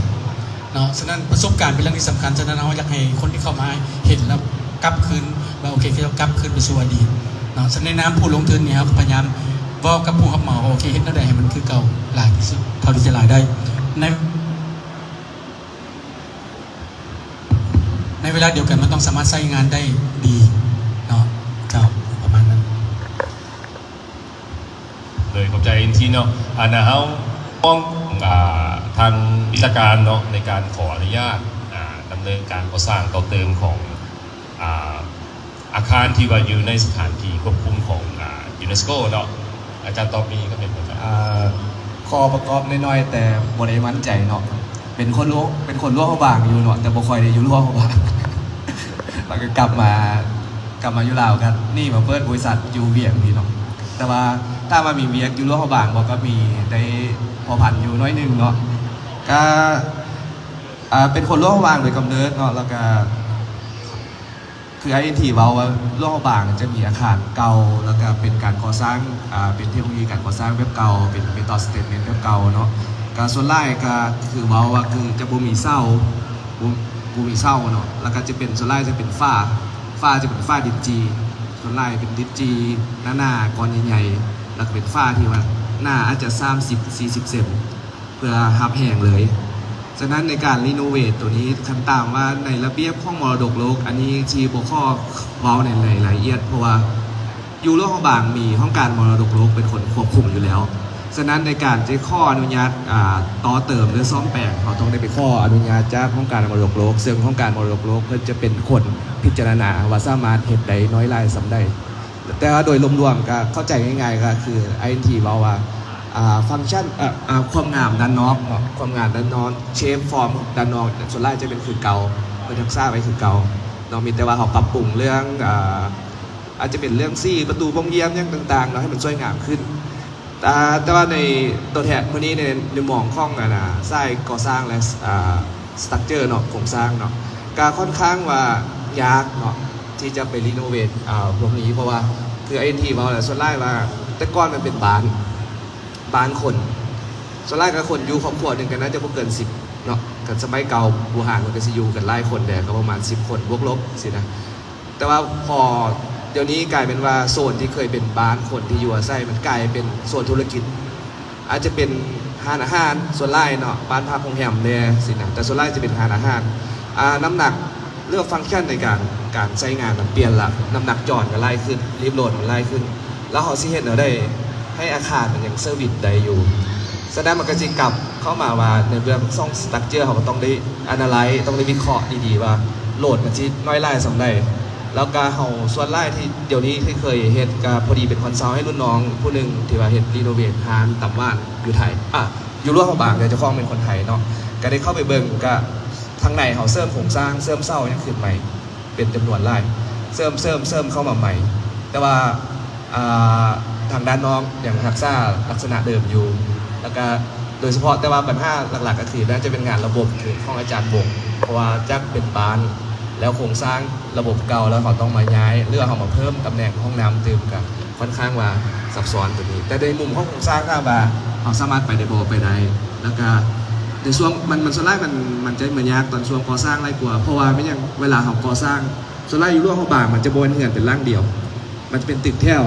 ເນາະ. ສະນັ້ນປະສົບການເປັນເລື່ອງທີ່ສຳຄັນ. ສະນັ້ນເຮົາຢາກໃຫ້ຄົນທີ່ເຂົ້າມາເຫັນແລ້ວກັບຄືນວ່າ ໂອເຄ ເຂົາເຈົ້າກັບຄືນໄປສູ່ອະດີດເນາະ. ສະນັ້ນໃນນາມຜູ້ລົງທຶນນີ້ ເຮົາກໍພະຍາຍາມເວົ້າກັບຜູ້ຮັບເໝົາວ່າ ໂອເຄ ເຮັດແນວໃດໃຫ້ມັນຄືເກົ່າຫຼາຍທີ່ສຸດ ເທົ່າທີ່ຈະຫຼາຍໄດ້ ໃນ ໃນເວລາດຽວກັນມັນຕ້ອງສາມາດໃຊ້ງານໄດ້ດີເນາະ. ເຈົ້າ ປະມານນັ້ນ. ໂດຍ ຂອບໃຈເອັນທີເນາະ. ອັນນ່າ ເຮົາຂອງ ອ່າ ທາງວິຊາການເນາະ ໃນການຂໍອະນຸຍາດ ອ່າ ດຳເນີນການກໍ່ສ້າງຕໍ່ເຕີມຂອງ ອ່າ ອາຄານທີ່ວ່າຢູ່ໃນສະຖານທີ່ຄວບຄຸມຂອງ ອ່າ ຢູເນສໂກເນາະ. ອາຈານຕອບມີຄຳເຫັນບໍ່? ອ່າ ຂໍປະກອບໜ້ອຍໆ ແຕ່ບໍ່ໄດ້ໝັ້ນໃຈເນາະ. ເປັນຄົນຫຼວງ ເປັນຄົນຫຼວງພະບາງຢູ່ເນາະ ແຕ່ບໍ່ຄ່ອຍໄດ້ຢູ່ຫຼວງພະບາງ ແລ້ວກໍກັບມາ ກັບມາຢູ່ລາວ ກໍໜີມາເປີດບໍລິສັດຢູ່ວຽງພີ້ເນາະ. ແຕ່ວ່າຖາມວ່າມີວຽກຢູ່ຫຼວງພະບາງບໍ່ ກໍມີ ໄດ້ພົວພັນຢູ່ໜ້ອຍໜຶ່ງເນາະ. ກໍ ອ່າ ເປັນຄົນຫຼວງພະບາງໂດຍກຳເນີດເນາະ ແລ້ວກໍ ຄືອ້າຍເອັນທີເວົ້າວ່າ ຫຼວງພະບາງຈະມີອາຄານເກົ່າ ແລ້ວກະເປັນການກໍ່ສ້າງ ອ່າ ເປັນເທັກໂນໂລຢີການກໍ່ສ້າງແບບເກົ່າ ເປັນເມທອດສະເຕດເມັນແບບເກົ່າເນາະ. ກະສ່ວນຫຼາຍກະຄືເວົ້າວ່າ ຄືຈະບໍ່ມີເສົາ ບໍ່ ບໍ່ມີເສົາເນາະ ແລ້ວກະຈະເປັນ ສ່ວນຫຼາຍຈະເປັນຝາ ຝາຈະເປັນຝາດິນຈີ່ ສ່ວນຫຼາຍເປັນດິນຈີ່ໜາໆ ກ້ອນໃຫຍ່ໆ ແລ້ວກະເປັນຝາທີ່ວ່າໜາອາດຈະສາມສິບ ສີ່ສິບເຊັນ ເພື່ອຮັບແຮງເລີຍ. ສະນັ້ນໃນການຣີໂນເວດໂຕນີ້ ຄັນຕາມວ່າໃນລະບຽບຂອງມໍລະດົກໂລກ ອັນນີ້ທີ່ບໍ່ຂໍເວົ້າໃນລາຍລະອຽດ ເພາະວ່າຢູ່ຫຼວງພະບາງມີຫ້ອງການມໍລະດົກໂລກເປັນຄົນຄວບຄຸມຢູ່ແລ້ວ. ສະນັ້ນໃນການຈະຂໍອະນຸຍາດ ອ່າ ຕໍ່ເຕີມ ຫຼື ສ້ອມແປງ ເຮົາຕ້ອງໄດ້ໄປຂໍອະນຸຍາດຈາກຫ້ອງການມໍລະດົກໂລກ ເຊິ່ງຫ້ອງການມໍລະດົກໂລກເພິ່ນຈະເປັນຄົນພິຈາລະນາວ່າສາມາດເຮັດໄດ້ໜ້ອຍຫຼາຍສ່ຳໃດ. ແຕ່ວ່າໂດຍລວມໆ ກໍເຂົ້າໃຈງ່າຍໆ ກໍຄື ໄອເອັນທີ ເວົ້າວ່າ ອ່າ ຟັງຊັນ ເອີ ອ່າ ຄວາມງາມດ້ານນອກເນາະ ຄວາມງາມດ້ານນອກ ເຊບຟອມດ້ານນອກ ສ່ວນຫຼາຍຈະເປັນຄືເກົ່າ ເພິ່ນຮັກສາໄວ້ຄືເກົ່າເນາະ. ມີແຕ່ວ່າເຮົາປັບປຸງເລື່ອງ ອ່າ ອາດຈະເປັນເລື່ອງສີ ປະຕູ ປ່ອງຢ້ຽມ ຫຍັງຕ່າງໆ ເນາະ ໃຫ້ມັນສວຍງາມຂຶ້ນ. ອ່າ ແຕ່ວ່າໃນຕົວແທນມື້ນີ້ ໃນ ໃນມອງຂອງ ອັນນ່າ ສາຍກໍ່ສ້າງ ແລະ ອ່າ ສະຕຣັກເຈີເນາະ ໂຄງສ້າງເນາະ ກະຂ້ອນຂ້າງວ່າຍາກເນາະ ທີ່ຈະໄປຣີໂນເວດ ອ່າ ພວກນີ້ ເພາະວ່າຄື ໄອເອັນທີ ເວົ້າແຫຼະ ສ່ວນຫຼາຍວ່າ ແຕ່ກ່ອນມັນເປັນບ້ານ ບ້ານຄົນ ສ່ວນຫຼາຍກໍຄົນຢູ່ຄອບຄົວໜຶ່ງກໍໜ້າຈະບໍ່ເກີນສິບເນາະ. ຄັນສະໄໝເກົ່າບູຮານ ເພິ່ນກໍຊິຢູ່ກັນຫຼາຍຄົນແດ່ ກໍປະມານສິບຄົນບວກລົບຊີ້ນະ. ແຕ່ວ່າພໍດຽວນີ້ກາຍເປັນວ່າໂຊນທີ່ເຄີຍເປັນບ້ານຄົນທີ່ຢູ່ອາໄສ ມັນກາຍເປັນໂຊນທຸລະກິດ ອາດຈະເປັນຮ້ານອາຫານສ່ວນຫຼາຍເນາະ ບ້ານພັກໂຮງແຮມແດ່ຊີ້ນະ ແຕ່ສ່ວນຫຼາຍຈະເປັນຮ້ານອາຫານ. ອ່າ ນ້ຳໜັກ ຫຼື ຟັງຊັນໃນການ ການໃຊ້ງານມັນປ່ຽນລະ, ນ້ຳໜັກຈອນກໍຫຼາຍຂຶ້ນ, ລີບໂຫຼດມັນຫຼາຍຂຶ້ນ, ແລ້ວເຮົາຊິເຮັດແນວໃດໃຫ້ອາຄານມັນຍັງເຊີວິສໄດ້ຢູ່? ສະນັ້ນມັນກໍຊິກັບເຂົ້າມາວ່າ ໃນເບື້ອງຂອງສະຕຣັກເຈີ ເຮົາກໍຕ້ອງໄດ້ analyze ຕ້ອງໄດ້ວິເຄາະດີໆວ່າ ໂຫຼດມັນຊິໜ້ອຍຫຼາຍສ່ຳໃດ, ແລ້ວກໍເຮົາສ່ວນຫຼາຍທີ່ດຽວນີ້ທີ່ເຄີຍເຮັດ ກໍພໍດີເປັນຄອນຊັລໃຫ້ລຸ້ນນ້ອງຜູ້ໜຶ່ງທີ່ວ່າເຮັດ renovate ຮ້ານຕຳຫວານຢູ່ໄທ ອ່າ ຢູ່ຫຼວງພະບາງ, ແຕ່ເຈົ້າຂອງເປັນຄົນໄທເນາະ, ກໍໄດ້ເຂົ້າໄປເບິ່ງ ກໍທາງໃນເຮົາເສີມໂຄງສ້າງ ເສີມເສົາຫຍັງຂຶ້ນໃໝ່ເປັນຈຳນວນຫຼາຍ, ເສີມ ເສີມ ເສີມເຂົ້າມາໃໝ່, ແຕ່ວ່າ ອ່າ ທາງດ້ານນອກຍັງຮັກສາລັກສະນະເດີມຢູ່, ແລ້ວກະໂດຍສະເພາະ ແຕ່ວ່າບັນຫາຫຼັກໆກໍຄືໜ້າຈະເປັນງານລະບົບຂອງອາຈານວົງ, ເພາະວ່າຈາກເປັນບ້ານ ແລ້ວໂຄງສ້າງລະບົບເກົ່າ ແລ້ວເຮົາຕ້ອງມາຍ້າຍ ຫຼືວ່າເຮົາມາເພີ່ມຕຳແໜ່ງຫ້ອງນ້ຳຕື່ມ ກໍ ຂ້ອນຂ້າງວ່າຊັບຊ້ອນຕົວນີ້, ແຕ່ໃນມຸມຂອງໂຄງສ້າງ ຖ້າວ່າເຮົາສາມາດໄປໄດ້ບໍ່? ໄປໄດ້. ແລ້ວກະໃນຊ່ວງ ມັນ ມັນສ່ວນຫຼາຍ ມັນ ມັນຈະມາຍາກຕອນຊ່ວງກໍ່ສ້າງຫຼາຍກວ່າ, ເພາະວ່າແມ່ນຫຍັງ? ເວລາເຮົາກໍ່ສ້າງ ສ່ວນຫຼາຍຢູ່ຫຼວງພະບາງ ມັນຈະບໍ່ເປັນເຮືອນເປັນຫຼັງດຽວ, ມັນຈະເປັນຕຶກແຖວ,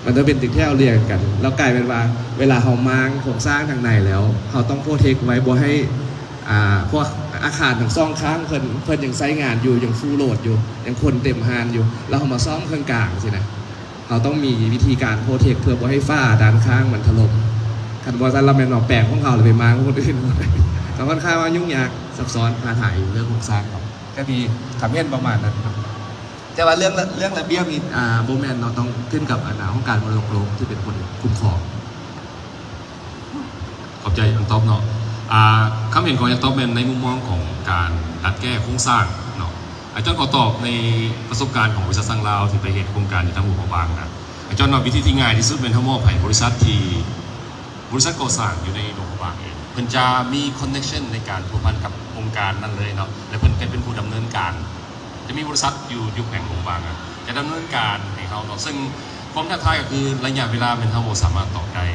ມັນຈະເປັນຕຶກແຖວລຽງກັນ, ແລ້ວກາຍເປັນວ່າ ເວລາເຮົາມ້າງໂຄງສ້າງທາງໃນແລ້ວ ເຮົາຕ້ອງໂປຣເທັກໄວ້ ບໍ່ໃຫ້ ອ່າ ພວກອາຄານທັງສອງຂ້າງເພິ່ນ ເພິ່ນຍັງໃຊ້ງານຢູ່, ຍັງຟູໂຫຼດຢູ່, ຍັງຄົນເຕັມຮ້ານຢູ່, ແລ້ວເຮົາມາສ້ອມເຄິ່ງກາງຊີ້ນະ. ເຮົາຕ້ອງມີວິທີການໂປຣເທັກເພື່ອບໍ່ໃຫ້ຝາດ້ານຂ້າງມັນຖະຫຼົ່ມ. ຄັນບໍ່ຊັ້ນລະແມ່ນວ່າແປງຂອງເຮົາລະໄປມ້າງຂອງຄົນອື່ນ. ກໍຂ້ອນຂ້າງວ່າຫຍຸ້ງຍາກ, ຊັບຊ້ອນ, ທ້າທາຍຢູ່ເລື່ອງໂຄງສ້າງເນາະ. ກໍມີຄຳເຫັນປະມານນັ້ນເນາະ. ແຕ່ວ່າເລື່ອງ ເລື່ອງລະບຽບນີ້ ອ່າ ບໍ່ແມ່ນເນາະ, ຕ້ອງຂຶ້ນກັບ ອັນ ຫ້ອງການມໍລະດົກໂລກທີ່ເປັນຄົນຄຸ້ມຄອງ. ຂອບໃຈອາຈານຕອບເນາະ. ອ່າ ຄຳເຫັນຂອງອາຈານຕອບແມ່ນໃນມຸມມອງຂອງການດັດແກ້ໂຄງສ້າງເນາະ. ອາຈານຂໍຕອບໃນປະສົບການຂອງບໍລິສັດສັງລາວທີ່ໄປເຮັດໂຄງການຢູ່ທາງຫຼວງພະບາງນະ. ອາຈານວ່າວິທີທີ່ງ່າຍທີ່ສຸດແມ່ນເຮົາມອບໃຫ້ບໍລິສັດທີ່ ບໍລິສັດກໍ່ສ້າງຢູ່ໃນຫຼວງພະບາງເອງ, ເພິ່ນຈະມີ connection ໃນການພົວພັນກັບອົງການນັ້ນເລີຍເນາະ ແລະ ເພິ່ນກະເປັນຜູ້ດຳເນີນການ. ຈະມີບໍລິສັດຢູ່ ຢູ່ແຂວງຫຼວງພະບາງອະ ຈະດຳເນີນການໃຫ້ເຮົາເນາະ, ເຊິ່ງຄວາມທ້າທາຍກໍຄືໄລຍະເວລາແມ່ນເຮົາບໍ່ສາມາດຕອບໄດ້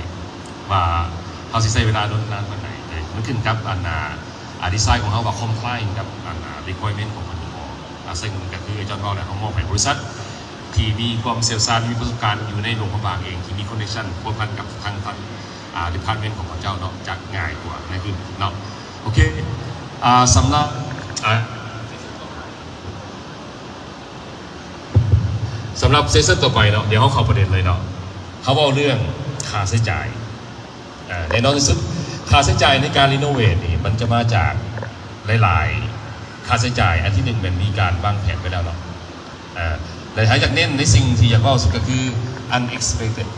ວ່າເຮົາຊິໃຊ້ເວລາດົນນານປານໃດ, ແຕ່ມັນຂຶ້ນກັບ ອັນ ອາ ອາ ດີໄຊຂອງເຮົາວ່າ comply ກັບ ອັນ ອາ requirement ຂອງເພິ່ນຫຼືບໍ່. ອາ ເຊິ່ງກໍຄືອາຈານເວົ້າແຫຼະ, ເຮົາມອບໃຫ້ບໍລິສັດທີ່ມີຄວາມຊ່ຽວຊານ, ມີປະສົບການຢູ່ໃນຫຼວງພະບາງເອງ, ທີ່ມີ connection ພົວພັນກັບທາງ ທາງ ອາ department ຂອງເຂົາເຈົ້າເນາະ ຈະງ່າຍກວ່າ ງ່າຍຂຶ້ນເນາະ. ໂອເຄ ອາ ສຳລັບ ອາ ສຳລັບ session ຕໍ່ໄປເນາະ, ດຽວເຮົາເຂົ້າປະເດັນເລີຍເນາະ. ເຮົາເວົ້າເລື່ອງຄ່າໃຊ້ຈ່າຍ. ອາ ແນ່ນອນທີ່ສຸດ ຄ່າໃຊ້ຈ່າຍໃນການ renovate ນີ້ ມັນຈະມາຈາກຫຼາຍໆຄ່າໃຊ້ຈ່າຍ. ອັນທີໜຶ່ງແມ່ນມີການວາງແຜນໄວ້ແລ້ວເນາະ. ອາ ແລະ ຖ້າຢາກເນັ້ນໃນສິ່ງທີ່ຢາກເວົ້າສຸດກໍຄື unexpected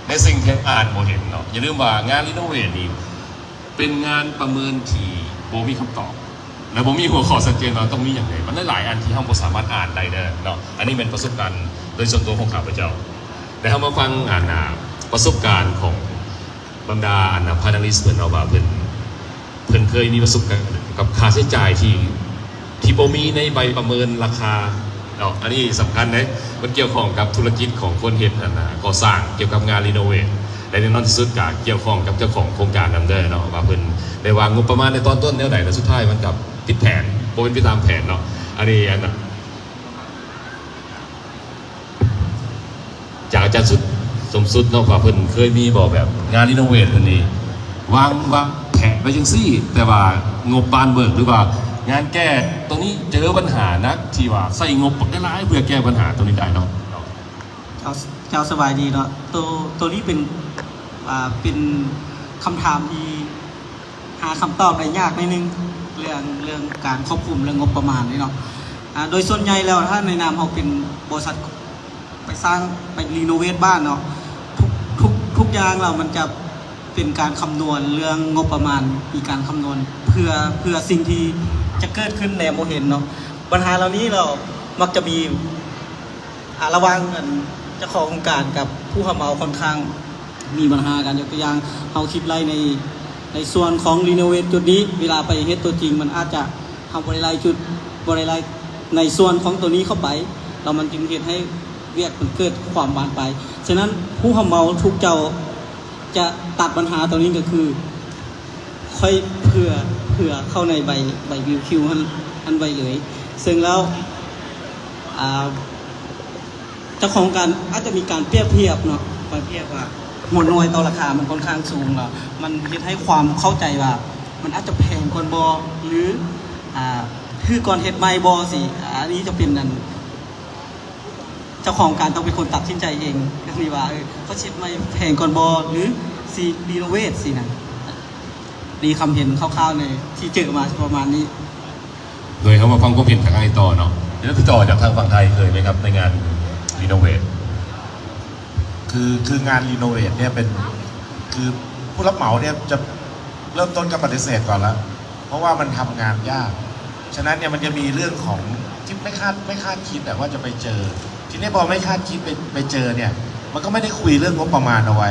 ໃນສິ່ງທີ່ອ່ານບໍ່ເຫັນເນາະ. ຢ່າລືມວ່າງານ renovate ນີ້ ເປັນງານປະເມີນທີ່ບໍ່ມີຄຳຕອບ ແລະ ບໍ່ມີຫົວຂໍ້ຊັດເຈນວ່າຕ້ອງມີຫຍັງແດ່. ມັນຫຼາຍໆອັນທີ່ເຮົາບໍ່ສາມາດອ່ານໄດ້ເດີເນາະ. ອັນນີ້ແມ່ນປະສົບການໂດຍສ່ວນຕົວຂອງຂ້າພະເຈົ້າ. ແລະ ເຮົາມາຟັງ ອັນ ອາ ປະສົບການຂອງບັນດາ ອັນ panelist ເພິ່ນເນາະ ວ່າເພິ່ນ ເພິ່ນເຄີຍມີປະສົບການກັບຄ່າໃຊ້ຈ່າຍທີ່ ທີ່ບໍ່ມີໃນໃບປະເມີນລາຄາເນາະ. ອັນນີ້ສຳຄັນເດ້, ມັນກ່ຽວຂ້ອງກັບທຸລະກິດຂອງຄົນເຮັດ ອັນ ນະ ກໍ່ສ້າງ, ກ່ຽວກັບງານ renovate ແລະ ແນ່ນອນທີ່ສຸດກໍກ່ຽວຂ້ອງກັບເຈົ້າຂອງໂຄງການນຳເດີເນາະ ວ່າເພິ່ນໄດ້ວາງງົບປະມານໃນຕອນຕົ້ນແນວໃດ ແລະ ສຸດທ້າຍມັນກໍຜິດແຜນ, ບໍ່ເປັນໄປຕາມແຜນເນາະ. ອັນນີ້ ອັນ ຈາກອາຈານສຸດ ສົມສຸດເນາະ ວ່າເພິ່ນເຄີຍມີບໍ່ ແບບງານ renovate ເພິ່ນນີ້ ວາງ ວາງແຜນໄວ້ຈັ່ງຊີ້ ແຕ່ວ່າງົບບານເບີກ ຫຼືວ່າງານແກ້ຕົງນີ້ເຈີບັນຫາໜັກ ທີ່ວ່າໃຊ້ງົບບັກຫຼາຍໆເພື່ອແກ້ບັນຫາຕົງນີ້ໄດ້ເນາະ? ເຈົ້າ ເຈົ້າສະບາຍດີເນາະ. ໂຕ ໂຕນີ້ເປັນ ອ່າ ເປັນຄຳຖາມທີ່ ຫາຄຳຕອບໄດ້ຍາກໜ້ອຍໜຶ່ງ ເລື່ອງ ເລື່ອງການຄວບຄຸມເລື່ອງງົບປະມານນີ້ເນາະ. ອາ ໂດຍສ່ວນໃຫຍ່ແລ້ວ ຖ້າໃນນາມເຮົາເປັນບໍລິສັດໄປສ້າງ ໄປ renovate ບ້ານເນາະ ທຸກ ທຸກ ທຸກຢ່າງແລ້ວມັນຈະເປັນການຄຳນວນເລື່ອງງົບປະມານ, ມີການຄຳນວນເພື່ອ ເພື່ອສິ່ງທີ່ຈະເກີດຂຶ້ນແນມບໍ່ເຫັນເນາະ. ບັນຫາເຫຼົ່ານີ້ແລ້ວມັກຈະມີ ອາ ລະຫວ່າງ ອັນ ເຈົ້າຂອງໂຄງການກັບຜູ້ຮັບເໝົາຂ້ອນຂ້າງມີບັນຫາກັນ. ຍົກຕົວຢ່າງ ເຮົາຄິດໄລ່ໃນ ໃນສ່ວນຂອງ renovate ຈຸດນີ້ ເວລາໄປເຮັດຕົວຈິງ ມັນອາດຈະ ເຮົາບໍ່ໄດ້ໄລ່ຈຸດ ບໍ່ໄດ້ໄລ່ໃນສ່ວນຂອງຕົວນີ້ເຂົ້າໄປ ແລ້ວມັນຈຶ່ງເຮັດໃຫ້ວຽກມັນເກີດຄວາມບານປາຍ. ສະນັ້ນ ຜູ້ຮັບເໝົາທຸກເຈົ້າຈະຕັດບັນຫາຕົວນີ້ ກໍຄື ຄ່ອຍເຜື່ອ ເຜື່ອເຂົ້າໃນໃບ ໃບ BOQ ຫັ້ນ ຫັ້ນໄວ້ເລີຍ. ເຊິ່ງແລ້ວ ອ່າ ເຈົ້າຂອງການອາດຈະມີການປຽບທຽບເນາະ, ປຽບທຽບວ່າຫົວໜ່ວຍຕໍ່ລາຄາມັນຂ້ອນຂ້າງສູງ ແລ້ວມັນເຮັດໃຫ້ຄວາມເຂົ້າໃຈວ່າມັນອາດຈະແພງກ່ອນບໍ່ ຫຼື ອ່າ ຄືກ່ອນເຮັດໃໝ່ບໍ່ຊີ້ ອັນນີ້ຈະເປັນອັນ ເຈົ້າຂອງການຕ້ອງເປັນຄົນຕັດສິນໃຈເອງ ກໍຄືວ່າ ເອີ ເຂົາຊິເຮັດໃໝ່ແພງກ່ອນບໍ່ ຫຼືຊິຣີໂນເວດຊີ້ນະ. ນີ້ຄຳເຫັນຄ່າວໆ ໃນທີ່ເຈີມາປະມານນີ້. ໂດຍເຮົາມາຟັງຄວາມເຫັນຈາກອ້າຍຕໍ່ເນາະ. ແລ້ວຕິດຕໍ່ຈາກທາງຝັ່ງໄທເຄີຍໄໝຄັບ ໃນງານຣີໂນເວດ? ຄື ຄືງານຣີໂນເວດເນຍເປັນ ຄືຜູ້ຮັບເໝົາເນຍຈະເລີ່ມຕົ້ນກໍປະຕິເສດກ່ອນລະ ເພາະວ່າມັນທຳງານຍາກ. ສະນັ້ນເນຍມັນຈະມີເລື່ອງຂອງທີ່ໄມ່ຄາດ ໄມ່ຄາດຄິດແບບວ່າຈະໄປເຈີ. ທີເນຍພໍໄມ່ຄາດຄິດໄປ ໄປເຈີເນຍ ມັນກໍໄມ່ໄດ້ຄຸຍເລື່ອງງົບປະມານເອົາໄວ້.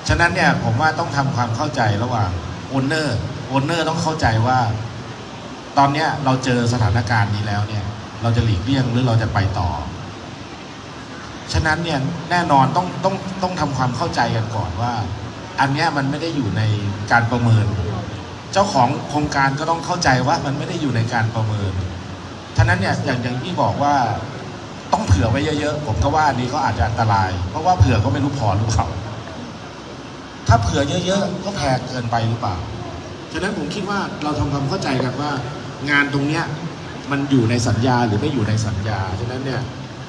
ສະນັ້ນເນຍຜົມວ່າຕ້ອງທຳຄວາມເຂົ້າໃຈລະຫວ່າງໂອນເນີ ໂອນເນີຕ້ອງເຂົ້າໃຈວ່າ ຕອນເນຍເຮົາເຈີສະຖານະການນີ້ແລ້ວເນຍ ເຮົາຈະຫຼີກລ່ຽງ ຫຼື ເຮົາຈະໄປຕໍ່? ສະນັ້ນເນຍ ແນ່ນອນຕ້ອງ ຕ້ອງ ຕ້ອງທຳຄວາມເຂົ້າໃຈກັນກ່ອນວ່າ ອັນເນຍມັນໄມ່ໄດ້ຢູ່ໃນການປະເມີນ. ເຈົ້າຂອງໂຄງການກໍຕ້ອງເຂົ້າໃຈວ່າມັນໄມ່ໄດ້ຢູ່ໃນການປະເມີນ. ສະນັ້ນເນຍ ຢ່າງ ຢ່າງທີ່ບອກວ່າ ຕ້ອງເຜື່ອໄວ້ເຍີະໆ ຜົມກໍວ່າອັນນີ້ກໍອາດຈະອັນຕະລາຍ ເພາະວ່າເຜື່ອກໍໄມ່ຮູ້ພໍຫຼືເປົ່າ. ຖ້າເຜື່ອເຍີະໆ ກໍແພງເກີນໄປຫຼືເປົ່າ? ສະນັ້ນຜົມຄິດວ່າເຮົາທຳຄວາມເຂົ້າໃຈກັນວ່າ ງານຕົງເນຍມັນຢູ່ໃນສັນຍາ ຫຼື ໄມ່ຢູ່ໃນສັນຍາ. ສະນັ້ນເນຍ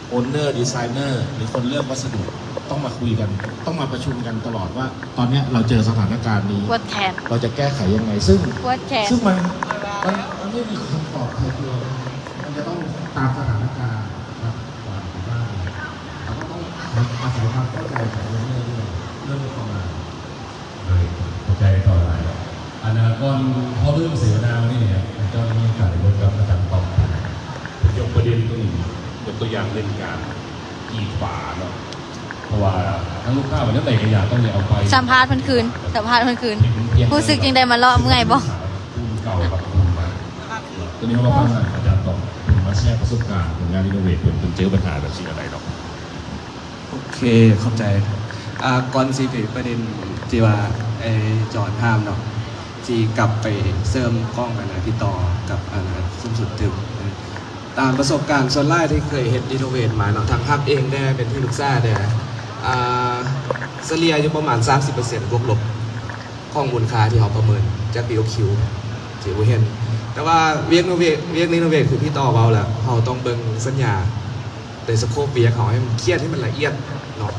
ໂອນເນີ ດີໄຊເນີ ຫຼື ຄົນເລືອກວັດສະດຸ ຕ້ອງມາຄຸຍກັນ ຕ້ອງມາປະຊຸມກັນຕະຫຼອດວ່າ ຕອນເນຍເຮົາເຈີສະຖານະການນີ້ ປວດແຂນ ເຮົາຈະແກ້ໄຂຍັງໄງ? ຊຶ່ງ ປວດແຂນ ຊຶ່ງມັນ ມັນ ມັນໄມ່ມີຄຳຕອບຕາຍຕົວ ມັນຈະຕ້ອງຕາມສະຖານະການ. ເຮົາກໍຕ້ອງອາໄສຄວາມເຂົ້າໃຈຂອງໂອນເນີດ້ວຍ ເລື່ອງງົບປະມານ. ໂດຍ ເຂົ້າໃຈຕໍ່ຫຼາຍ. ອັນ ກ່ອນເຮົາເລີ່ມເສວະນາມື້ນີ້ ອາຈານມີໂອກາດໄດ້ພົບກັບອາຈານປອມ ເພິ່ນຍົກປະເດັນຕົງນີ້ ຍົກຕົວຢ່າງເລື່ອງການກຣີດຝາເນາະ ເພາະວ່າທາງລູກຄ້າວ່າແນວໃດກໍຢາກຕ້ອງໄດ້ເອົາໄປ ສຳພາດເພິ່ນຄືນ ສຳພາດເພິ່ນຄືນ ຮູ້ສຶກຈັ່ງໃດ ມາເລາະເມື່ອຍບໍ່? ປູນເກົ່າກັບປູນໃໝ່ ໂຕນີ້ເຮົາມາຟັງອາຈານຕອບ ເພິ່ນມາແຊປະສົບການເລື່ອງງານຣີໂນເວດ ເພິ່ນ ເພິ່ນເຈີບັນຫາແບບຊີ້ແນວໃດເນາະ? ໂອເຄ ຂອບໃຈ. ອາ ກ່ອນຊິໄປປະເດັນທີ່ວ່າໄອ້ຈອນຖາມເນາະ ຊິກັບໄປເສີມຂອງອັນນະ ພີ່ຕໍ່ກັບອັນນະ ສົມສົດຕື່ມ ຕາມປະສົບການສ່ວນຫຼາຍທີ່ເຄີຍເຮັດຣີໂນເວດມາເນາະ ທັງຮັບເອງແດ່ ເປັນທີ່ປຶກສາແດ່ ອາ ສະເລ່ຍຢູ່ປະມານສາມສິບເປີເຊັນບວກລົບ ຂອງມູນຄ່າທີ່ເຮົາປະເມີນຈາກ ບີໂອຄິວ ທີ່ບໍ່ເຫັນ. ແຕ່ວ່າວຽກ ວຽກຣີໂນເວດ ຄືພີ່ຕໍ່ເວົ້າແລ້ວ ເຮົາຕ້ອງເບິ່ງສັນຍາ ໃນສະໂຄບວຽກເຮົາໃຫ້ມັນຂຽນໃຫ້ມັນລະອຽດເນາະ.